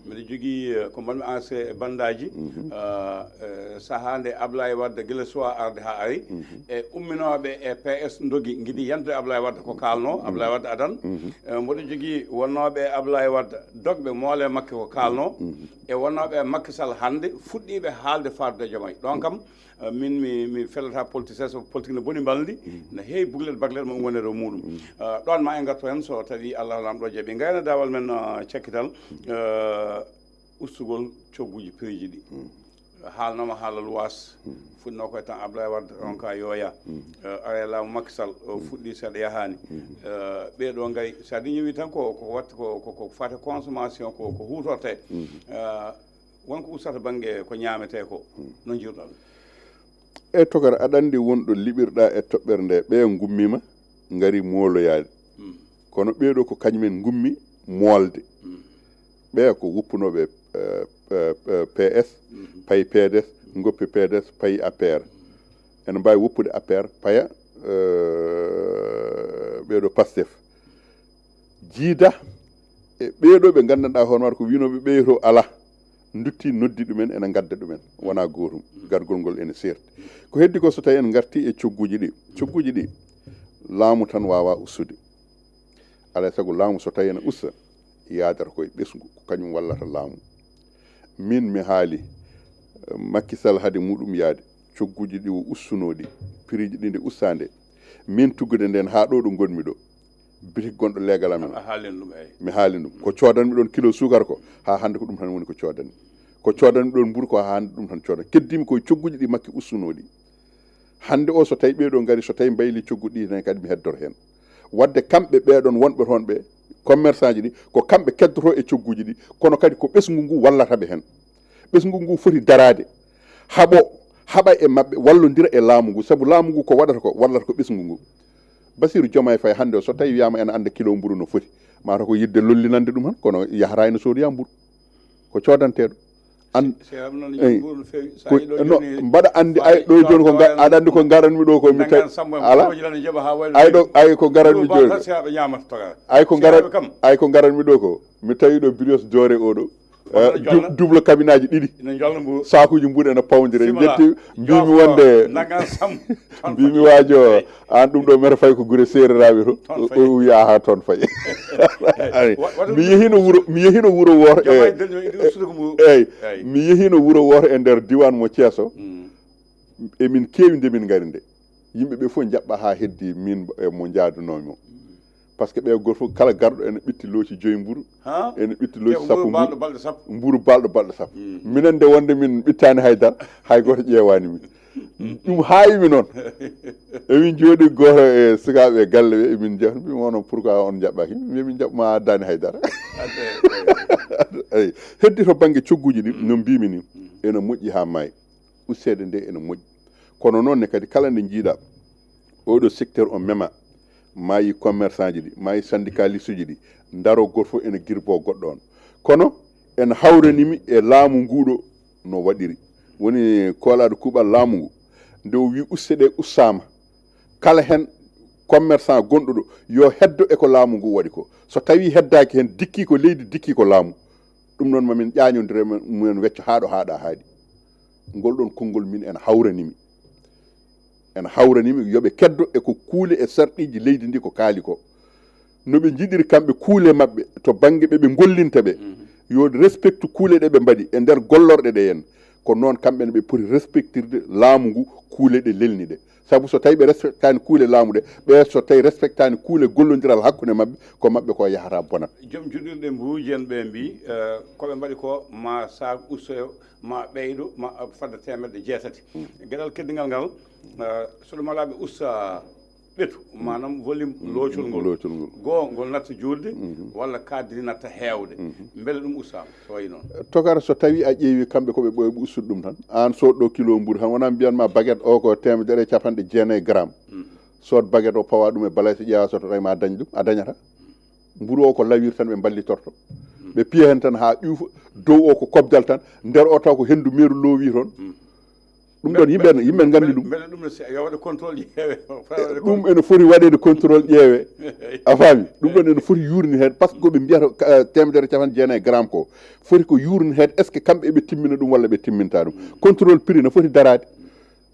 Miɗo jogii eh, ko mbaɗmi anse e bandaaji. Eh, eh, sahaa nde Ablaye Wadde gila suwa arde haa ari. E umminooɓe e P S ndogi ngidi yantude Ablaye Wadde ko kaalno, Ablaye Wadde adan. Eh, mboɗo jogii wonnooɓe e Ablaye Wadde dogɓe moole makke ko kaalno. E wonnooɓe e Macky Sall hannde fuɗɗiiɓe haalde faadude e Diomaye. Ɗon kam eh, min mi mi fellata politicien so politique ne boni mbalndi, ne heewi buglet baglet mo wonere o muɗum. Eh, ɗon ma en ngarto heen so tawi Allah lamɗo jaɓi. Ngayna daawal men eh, cakkital eh, ustugol cogguji prix ji ɗi. Haalnoma haala luwaas, fuɗɗinoo ko e temps Ablaye Wadde, on ka yooya. Eh, ara e laamu Macky Sall o fuɗɗi seeɗa yahaani. Eh, ɓee ɗo ngari, so a dañi wi tan ko ko watta ko ko ko fate consommation ko ko huutorte. Eh, won ko ustata bannge ko ñaametee ko, no njiiruɗaa ɗum? E tokar aɗa anndi won ɗo liɓirɗa e toɓɓere nde, ɓeya ngummiima ngari mooloyaade. Kono ɓeeɗo ko kañumen ngummi moolde. Ɓeya ko woppunooɓe eh, eh, eh, P S, payi P D S, ngoppi P D S, payi A P R. Ene mbaawi woppude A P R, paya eh, ɓeeɗo Pastef. Jiida e ɓeeɗo ɓe nganndanɗaa hoore maɗa ko winooɓe ɓeeto alaa, ndutti noddi ɗumen ene ngadda ɗumen, wona gootum, gargol ngol ene seerti. Ko heddi ko so tawi en ngarti e cogguji ɗi, cogguji ɗi laamu tan waawa ustude. Alaa e sago laamu so tawi ene usta, yaadata koye ɓesngu, ko kañum wallata laamu. Min mi haali eh, Macky Sall hade muɗum yaade, cogguji ɗi o ustunoo ɗi, piriji ɗi nde ustaa nde, min tuggude nden haa ɗo ɗo ngonmi ɗo, bitik gonɗo leegal amen. A haalin ɗum, eyi. Mi haalin ɗum ko coodanmi ɗon kilo suukar ko, haa hannde ko ɗum tan woni ko coodanmi. Ko coodanmi ɗon mburu ko, haa hannde ɗum tan coodan. Keddimi koye cogguji ɗi Makki ustunoo ɗi. Hannde o so tawi ɓeeɗo ngari, so tawi mbayli coggu ɗi tan kadi mi heddor heen. Wadde kamɓe ɓeeɗon wonɓe toon ɓe, Commerçant ji ɗi, ko kamɓe keddoto e cogguji ɗi, kono kadi ko ɓesngu ngu wallata ɓe heen. Ɓesngu ngu foti daraade, haɓo, haɓa e maɓɓe, wallondira e laamu ngu, sabu laamu ngu ko waɗata ko, wallata ko ɓesngu ngu. Basiru Jomaay Fay hannde o, so tawi wiyama ene annda kilo mburu no foti, mata ko yidde lollinande ɗum han, kono yahata ene soodoya mburu. Ko codanteɗo. An, eyi. Ko, no, mbaɗa anndi, ay, ɗo jooni ko nga-, aɗa anndi ko ngaranmi ɗo ko mi tawi, ala. Ay ɗo, ay ko ngaranmi jooni. Ay ko ngaran-, ay ko ngaranmi ɗo ko. Mi tawi ɗo brioche dorée oɗo. Eh, du-, double cabinage ɗiɗi. Sakuji mburu ene pawdire. Jetti, mbimi wonde, mbimi waajo, an ɗum ɗo meta fay ko gure seereraaɓe to. O, o yaha toon fay. Ay, mi yehino wuro, mi yehino wuro wooto. E, eyi, mi yehino wuro wooto e nder diwan mo Thiès o. Emin keewi nde min ngari nde. Yimɓe ɓe fof njaɓɓa haa heddi min e mo njaadunoomi o. Par ce que ɓe gooto fof kala garɗo ene ɓitti looci joyi mburu, ene ɓitti looci sappo mburu, mburu balɗo balɗe sappo. Minen nde wonde min ɓittaani haydara, hay gooto ƴeewaani min. Ɗum haawi mi noon. Emin jooɗi gooto e sukaaɓe e galle ɓe, emin njahni, mbimi, "Onon, pourquoi on njaɓɓaaki?" Mbimi, "Min njaɓɓuma addaani haydara." Eyi, heddi to bannge cogguji ɗi, no mbimi ni, ene moƴƴi haa maayi. Usseede nde ene moƴƴi. Kono noon ne kadi, kala nde njiiɗa oɗo secteur o mema, maayi commerçant ji ɗi, maayi syndicaliste uji ɗi, ndaro gooto fof ene girbo goɗɗo on. Kono ene hawranimi e laamu nguɗo no waɗiri. Woni koolaaɗo kuuɓal laamu ngu, nde o wi uste ɗe ussaama, kala heen commerçant gonɗo ɗo, yo heddo e ko laamu ngu waɗi ko. So tawi heddaaki heen, dikki ko leydi, dikki ko laamu. Ɗum noon, ma min ƴaañondire men, mumen wecco haa ɗo haaɗa haaɗi. Ngol ɗoon konngol min ene hawranimi. Ene hawranimi yo ɓe keddo e ko kuule e sarɗiiji leydi ndi ko kaali ko. No ɓe njiɗiri kamɓe kuule maɓɓe to bannge ɓe ɓe ngollinta ɓe, yo respecte kuule ɗe ɓe mbaɗi e nder gollorɗe ɗe en. Ko noon kamɓe ne ɓe poti respectirde laamu ngu, kuule ɗe lelni ɗe. Sabu so tawi ɓe respectaani kuule laamu ɗe, ɓe so tawi respectaani kuule gollondiral hakkunde maɓɓe, ko maɓɓe ko yahata bonat. Joom juɗirɗe mburuuji en ɓe mbii, eh, ko ɓe mbaɗi ko ma saak ustoyo, ma ɓeydo, ma, eh, fadde teemedde jeetati. Geɗal keddigal ngal, eh, so ɗum alaa ɓe usta ɓetu, maanaam volume loocol ngol. Loocol ngol. Goo, ngol natta juutde, walla cadre natta heewde. Mbele ɗum ustaama, so wayi noon? Tokara, so tawi a ƴeewi kamɓe ko ɓe ɓooy ɓe ustude ɗum tan. Aan soodɗo kilo mburu tan, wonaa mbiyan ma baguette o ko teemedere e capanɗe jeenayi gramme. Sood baguette o, pawa ɗum e balay, so ƴeewa, so tawi ma dañ ɗum, a dañata. Mburu o ko lawir tan ɓe mballitorto. Ɓe piya heen tan haa ƴuufa, dow o ko kobdal tan, nder o taw ko henndu meeru loowi toon. Ɗum ɗon yimɓe, yimɓe nganndi ɗum. Mbele ɗum ne, yo waɗe contrôle ƴeewe. Ɗum ene foti waɗeede contrôle ƴeewe. A faami? Ɗum ɗon ene foti yuurni heen, par ce que ko ɓe mbiyata, eh, teemedere capanɗe jeenayi gramme ko, foti ko yuurni heen, est ce que kamɓe eɓe timmina ɗum walla ɓe timminta ɗum? Contrôle prix ne foti daraade.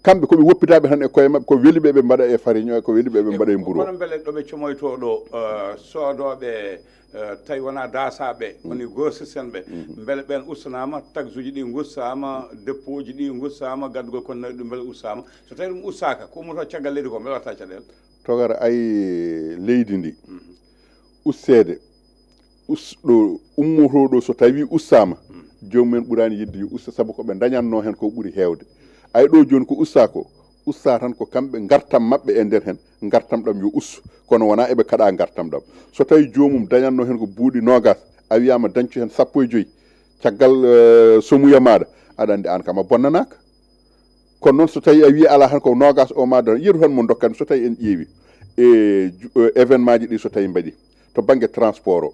Kamɓe ko ɓe woppitaaɓe tan e koye maɓɓe, ko weli ɓe ɓe mbaɗa e farine o, ko weli ɓe ɓe mbaɗa e mburu o. Kono mbele ɗo ɓe comoytoo ɗo, eh, soodooɓe, eh, tawi wonaa daasaaɓe, woni grossiste en ɓe, mbele ɓeen ustanaama, taxe uji ɗi ngustaama, dépôt ji ɗi ngustaama, gaddugol conteneur ɗum mbele ustaama? So tawi ɗum ustaaka, ko ummotoo caggal leydi ko, mbele waɗata caɗeele? Tokara, ay leydi ndi, usteede, us-, ɗo ummotoo ɗo, so tawi ustaama, joomum en ɓuraani yiɗde yo usta, sabu ko ɓe ndañatnoo heen ko ɓuri heewde. Ay ɗo jooni ko usta ko, usta tan ko kamɓe ngartam maɓɓe e nder heen, ngartam ɗam yo ustu, kono wonaa eɓe kaɗa ngartam ɗam. So tawi joomum dañatnoo heen ko buuɗi noogas, a wiyaama dañcu heen sappo e joyi, caggal, eh, somuya maaɗa, aɗa anndi aan kam a bonnanaaka. Kono noon, so tawi a wii alaa tan ko noogas o ma dara, yeru tan mo ndokkanmi, so tawi en ƴeewi e ju-, e événement ji ɗi, so tawi mbaɗi to bannge transport o,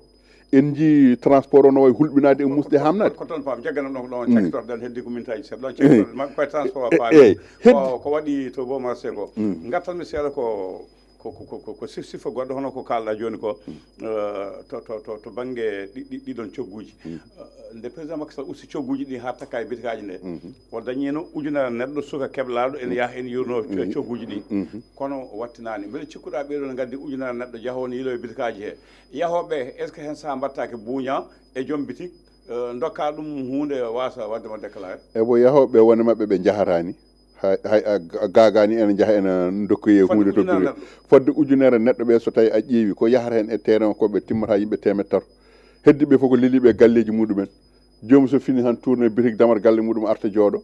en njii transport o no wayi hulɓinaade e musde hamnaade. Ko toon paam, jagganam ɗon ko ɗon cakkitorɗen, heddi ko minutaaji seeɗa, ɗon cakkitorɗen, ma koye transport o paami. Eyi, heddi. Ko, ko waɗi to Boma Sego. Ngartanmi seeɗa ko, ko, ko, ko, ko, ko sif-, sifo goɗɗo, hono ko kaalɗa jooni ko, eh, to, to, to, to bannge ɗi, ɗi, ɗiɗon cogguuji. Eh, nde président Macky Sall usti cogguuji ɗi haa takka e bitikaaji nde, o dañiino ujunere neɗɗo suka keblaaɗo ene yaha ene yurnoo co-, cogguuji ɗi. Kono o wattinaani. Mbeɗa cikkuɗaa ɓee ɗoo ne ngaddi ujunere neɗɗo jahoowo ne yiiloo e bitikaaji he. Yahooɓe, est ce que heen sahaa mbaɗtaake buuñaa e joom bitik, eh, ndokkaa ɗum huunde waasa waɗde mo déclaré? Ebo yahooɓe wone maɓɓe ɓe njahataani. Hay, hay a, a gaagaani ene njaha ene ndokkoye huunde to ujunere neɗɗo. Fodde ujunere neɗɗo ɓe, so tawi a ƴeewi ko yahata heen e terrain o, ko ɓe timmata yimɓe teemeɗɗe tato. Heddiiɓe fof ko leliiɓe e galleeji muɗumen. Joomum so fini han tourné bitik damata galle muɗum arta jooɗo.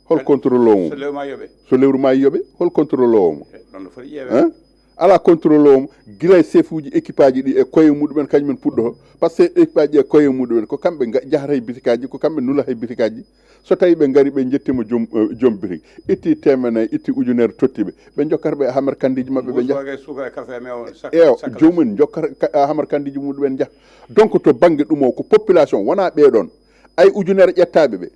Hol contrôle o mo? So lewru ma yoɓe. So lewru ma yoɓe, hol contrôle o mo? Eh, ɗon no foti ƴeewe. Hein? Alaa contrôle o mo, gila e chef uji équipe aji ɗi e koye muɗumen kañumen puɗɗoto. Parce que équipe aji ɗi e koye muɗumen, ko kamɓe nga- njahata e bitikaji, ko kamɓe nulata e bitikaji. So tawi ɓe ngari, ɓe njettima joom, eh, joom bitik, itti teemedde nayi, itti ujunere, totti ɓe, ɓe jokkata ɓe hamarkandiji maɓɓe, ɓe njaha. Ewa, joomum en jokkata ka- hamarkandiji muɗumen, njaha. Donc to banggue ɗum o, ko population, wona ɓeɗon. Ay, ujunere ƴettaɓe ɓe,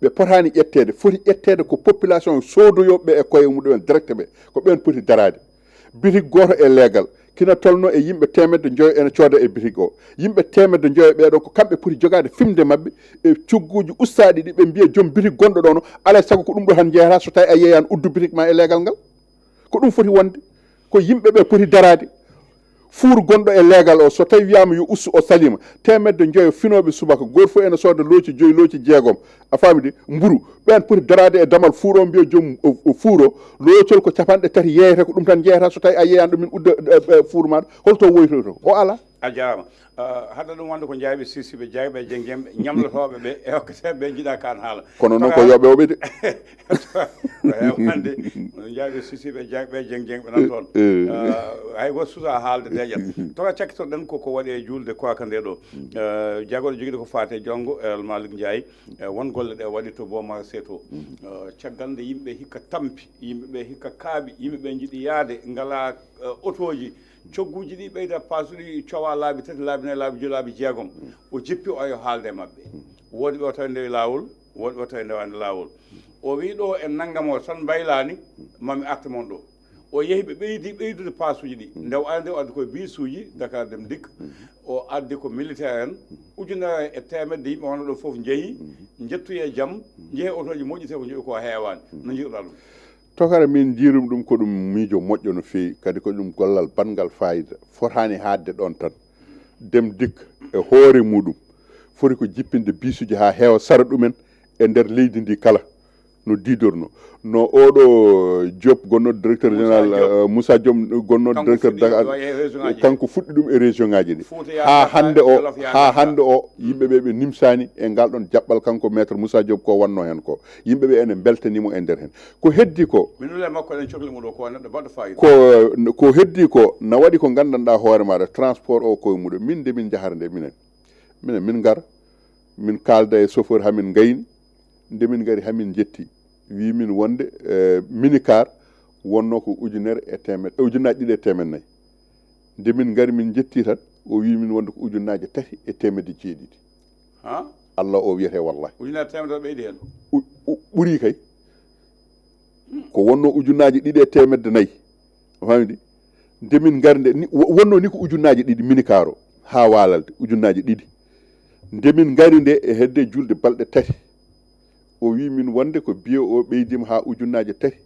ɓe potani ƴetteede, foti ƴetteede ko population soodoyoɓe e koye muɗumen direct ɓe, ko ɓen poti daraade. Bitik gooto e leegal, kina tolno e yimɓe teemedde njoyo ene cooda e bitik o. Yimɓe teemedde njoyo ɓeɗon, ko kamɓe poti jogaade fimde maɓɓe e cogguji ustaɗi ɗi ɓe mbiya joom bitik gonɗo ɗon o, alay sago ko ɗum ɗo tan jeeyata so tawi a yeeyani uddu bitik ma e leegal ngal. Ko ɗum foti wonde, ko yimɓe ɓe poti daraade. Fuur gonɗo e leegal o, so tawi wiyama yo ustu, o salima, teemedde njoyo finooɓe subaka, gooto fof ene sooda looci joyi, looci jeegom, a faami de, mburu, ɓen poti daraade e damal fuur o, mbiya joom, o, o fuur o, loocol ko capanɗe tati yeeyete, ko ɗum tan jeeyata. So tawi a yeeyani ɗo min udda, eh, eh, fuur maɗa, holto woytoyto? O ala. A jarama. Ah, haɗa ɗum wonde ko jayɓe sisiɓe, jayɓe jengjengɓe, ñamlotooɓe ɓe, e hokkateeɓe ɓe njiɗa kan haala. Kono noon ko yooɓe oɓe de. Ko hewande, jayɓe sisiɓe, jayɓe jengjengɓe nan toon. Eh. Ah, hay goto susa haalde deƴat. Toka cakkitoɗen ko, ko waɗi e julde koaka nde ɗo. Ah, jagoro jogiiɗo ko faate jonngo, El Malick Ndiaye. Eh, won golle ɗe waɗi to Boma Seto. Ah, caggal nde yimɓe hikka tampi, yimɓe ɓe hikka kaaɓi, yimɓe ɓe njiɗi yaade, ngala, eh, otoji, cogguji ɗi ɓeyda pasuɗi, cowa laabi tati, laabi nayi, laabi joyi, laabi jeegom. O jippi o yo haalde e maɓɓe. Woodi ɓe o tawi ndewi laawol, woodi ɓe o tawi ndewani laawol. O wi ɗo en nanngam o tan mbaylani, mami arta mon ɗo. O yehi ɓe ɓeydi ɓeydude pasuji ɗi. Nde o ari nde o addi koye bisuji, Dakar Dem Dikk. O addi ko militaire en, ujunere e teemedde yimɓe wonno ɗo fof njehi, njettoyi e jam, njehe otoji moƴƴi, tawi ko njehi ko heewani. No njiɗuɗa ɗum? Tokara, min jiirum ɗum ko ɗum miijo moƴƴo no feewi, kadi ko ɗum gollal banngal fayida, fotaani haadde ɗoon tan. Dem Dikk e hoore muɗum foti ko jippinde bisuji haa heewa, sara ɗumen e nder leydi ndi kala, no diidorno. No oɗo Diop gonno directeur général, eh, Moussa Diop gonno directeur Dakar, kanko fuɗɗi ɗum e région ngaji ɗi. Haa hannde o, haa hannde o, yimɓe ɓe ɓe nimsani e ngal ɗon jaɓɓal kanko maître Moussa Diop ko wanno hen ko. Yimɓe ɓe ene mbeltanimo e nder hen. Ko heddi ko, min nula makko, eɗen cokli mo ɗo, ko neɗɗo baɗɗo fayida. Ko, ko heddi ko, na waɗi ko nganndanɗaa hoore maaɗa, transport o koye muɗum. Min nde min njahara nde, minen, minen, min ngara, min kaalda e chauffeur, hamin ngayni. Nde min ngari, hamin njetti, wi min wonde, eh, minicar wonno ko ujunere e teemed-, eh, ujunnaaji ɗiɗi e teemed nayi. Nde min ngari, min njetti tan, o wi min wonde ko ujunnaaji tati e teemedde jeeɗiɗi. Ha? Allah o wiyete, wallahi. Ujunere teemedere ɓeydi hen? U-, u-, ɓuri kay. Ko wonno ujunnaaji ɗiɗi e teemedde nayi. A faami de? Nde min ngari nde, ni, wo-, wonno ni ko ujunnaaji ɗiɗi minicar o, haa waalalde, ujunnaaji ɗiɗi. Nde min ngari nde e hedde julde balɗe tati, o wi min wonde ko billet o ɓeydima haa ujunnaaji tati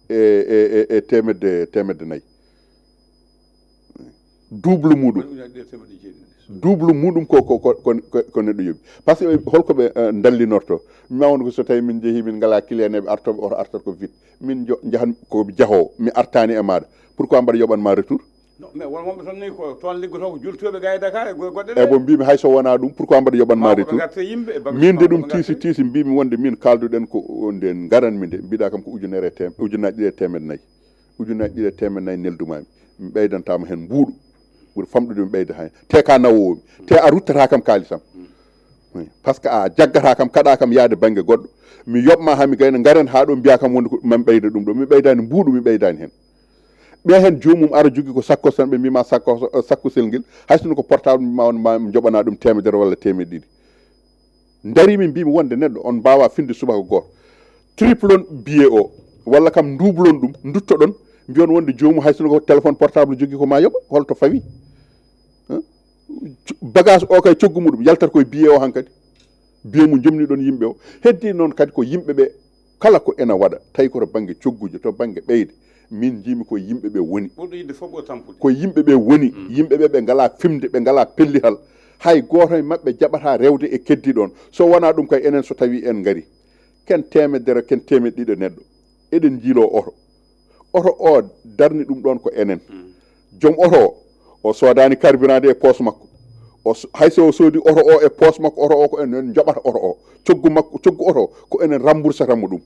e, e, e, e teemedde, teemedde nayi. Double muɗum. Double muɗum ko, ko, ko, ko, ko, ko neɗɗo yoɓi. Par ce que holko ɓe, eh, ndallinorto? Mi ma won ko so tawi min jeehi, min ngala client, ɓe artoɓe, oto artat ko vite. Min jo-, njahan ko jahoowo, mi artani e maɗa. Pourquoi mbaɗa yoɓan ma retour? Non, mais won wonɓe toon ni ko toon liggoto ko jultoɓe ga e Dakar e go-, goɗɗe ɗe. E bon mbimi hay so wona ɗum, pourquoi mbaɗa yoɓan ma retour? Min de ɗum tiisi, tiisi mbimi wonde min kalduɗen ko nde ngaranmi nde, mbiɗa kam ko ujunere e tem-, ujunnaaji ɗiɗi e teemedde nayi. Ujunnaaji ɗiɗi e teemedde nayi neldumami. Mi ɓeydantama hen mbuuɗu. Ɓuri famɗude mi ɓeyda hen. Te ka nawowomi. Te a ruttata kam kaalisam. Oui. Par ce que a jaggata kam, kaɗa kam yaade bangge goɗɗo. Mi yoɓma ha mi gayna, ngaren ha ɗo mbiya kam wonde ko mami ɓeyda ɗum ɗo. Mi ɓeydani mbuuɗu, mi ɓeydani hen. Ɓe hen joomum ara jogi ko sakkos tan, ɓe mbima sakkos, sakkosel ngel. Hay sinno ko portable, mbima on ma joɓana ɗum teemedere walla teemedde ɗiɗi. Darimi, mbimi wonde neɗɗo on mbawa finde subaka goto. Triplon billet o, walla kam dublon ɗum, duttoɗon, mbiyon wonde joomu hay sinno ko téléphone portable jogi ko ma yoɓa, holto fawi? Hein? Bagage o kay coggu muɗum yaltata koye billet o hankadi. Billet mo jomniɗon yimɓe o. Heddi noon kadi ko yimɓe ɓe kala ko ena waɗa, tawi ko to banggue cogguji, to banggue ɓeyde, min jiimi ko yimɓe ɓe woni. Ɓurɗo yidde fof ko tampude. Ko yimɓe ɓe woni, yimɓe ɓe ɓe ngala fimde, ɓe ngala pellital. Hay gooto e maɓɓe jaɓata rewde e keddi ɗon. So wona ɗum kay, enen so tawi en ngari, ken teemedere, ken teemeɗɗe ɗiɗi neɗɗo, eɗen jiilo oto. Oto o darni ɗum ɗon ko enen. Joom oto o, o soodani carburant de e poos makko. O so-, hay so o soodi oto o e poos makko, oto o ko enen joɓata oto o. Coggu makko, coggu oto o ko enen rembourse tan mo ɗum.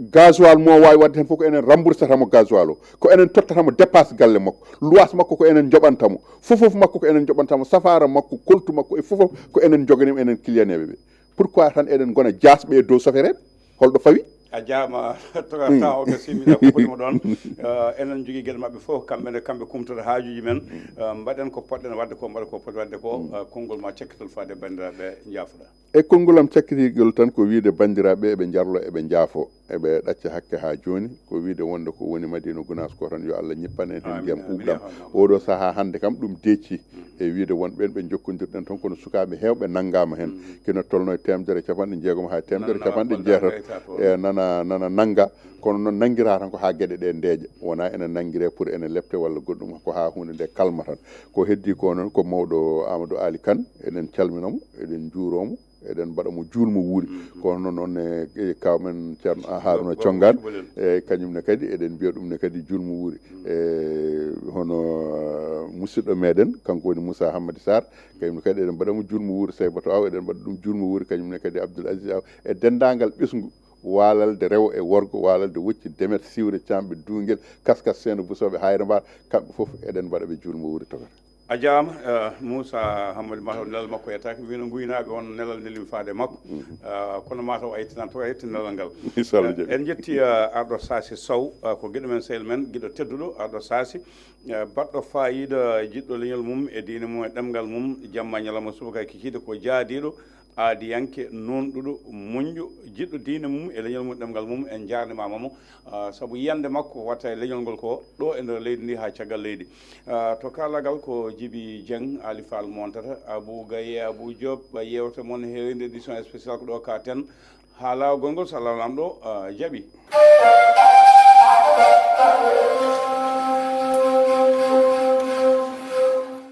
Gasoil mo waawi waɗde heen fof ko enen remboursetamo gasoil o, ko enen tottatamo dépasse galle makko, luwaas makko ko enen njoɓantamo, fofof makko ko enen njoɓantamo, safaara makko, koltu makko e fofof ko enen njoganimo, enen kiliyaneeɓe ɓe. Pourquoi tan eɗen ngona jaasɓe e dow sofereeɓe? Holɗo fawi? A jaama. Toga taw o ɓe simina ko fotimo ɗoon. Eh, enen jogii geɗe maɓɓe fof, kamɓe ne kamɓe kumtata haajuuji men. Eh, mbaɗen ko poɗɗen waɗde ko, mbaɗa ko poti waɗde ko. Eh, konngol ma cakkitol faade banndiraaɓe, njaafoɗa. E konngol am cakkitigol tan ko wiyde banndiraaɓe eɓe njarlo, eɓe njaafo, eɓe ɗacca hakke haa jooni, ko wiyde wonde ko woni Madina Gunaas ko tan yo Allah ñippan en heen ndiyam ɓuuɓɗam. Oɗo sahaa hannde kam ɗum deecci e wiyde won ɓeen ɓe njokkondirɗen toon, kono sukaaɓe heewɓe nanngaama heen, kino tolno e teemedere e capanɗe jeegom haa e teemedere e capanɗe jeetati e nana, nana nannga, kono noon nanngiraa tan ko haa geɗe ɗe ndeeƴa, wonaa ene nanngiree pour ene lepte walla goɗɗum, ko haa huunde nde kalma tan. Ko heddii ko noon ko mawɗo Amadou Aly Kane, eɗen calmina mo, eɗen njuuroo mo, eɗen mbaɗa mo juulmo wuuri. Ko hono noon ne, e, kaw men Ceerno Haruna Congaan, e, kañum ne kadi eɗen mbiya ɗum ne kadi juulmo wuuri. E, hono, eh, musidɗo meɗen, kanko woni Moussa Hammadi Sarr, kañum ne kadi eɗen mbaɗa mo juulmo wuuri. Saybatu Aw, eɗen mbaɗa ɗum juulmo wuuri, kañum ne kadi Abdoul Aziz Aw, e denndaangal ɓesngu Waalalde rewo e worgo, Waalalde wocci, Demet, Siwre, Caamɓe, Duungel, Kaskas, Seeno, Busooɓe, Hayre Mbaar, kamɓe fof eɗen mbaɗa ɓe juulmo wuuri tokata. A jaama, eh, Moussa Hammadi, mataw nelal makko yettaaki, mbino nguynaaɓe on nelal neli faade makko. Eh, kono mataw a yettinan to, a yetti nelal ngal. Inchallah. Eh, en jetti, eh, Arɗo Saasi Sow, eh, ko giɗo men, sehil men, giɗo tedduɗo, Arɗo Saasi, eh, baɗɗo faayiida, jiɗɗo leñol mum e diine mum e ɗemngal mum, jamma ñalawma subaka kikiiɗe ko jaadiiɗo, aadiyanke, nuunɗuɗo, muñƴo, jiɗɗo diine mum e leñol mum, ɗemngal mum. En njaarnimaama mo, ah, sabu yiyannde makko watta e leñol ngol ko ɗo e nder leydi ndi haa caggal leydi. Ah, to kalagal ko Jibi Dieng, Ali Fall montata, Abou Gaye, Abou Diop, yeewte mon heerinde édition spécial ko ɗo ka ten. Haalagol ngol, so Allah Laamɗo, ah, jaɓi.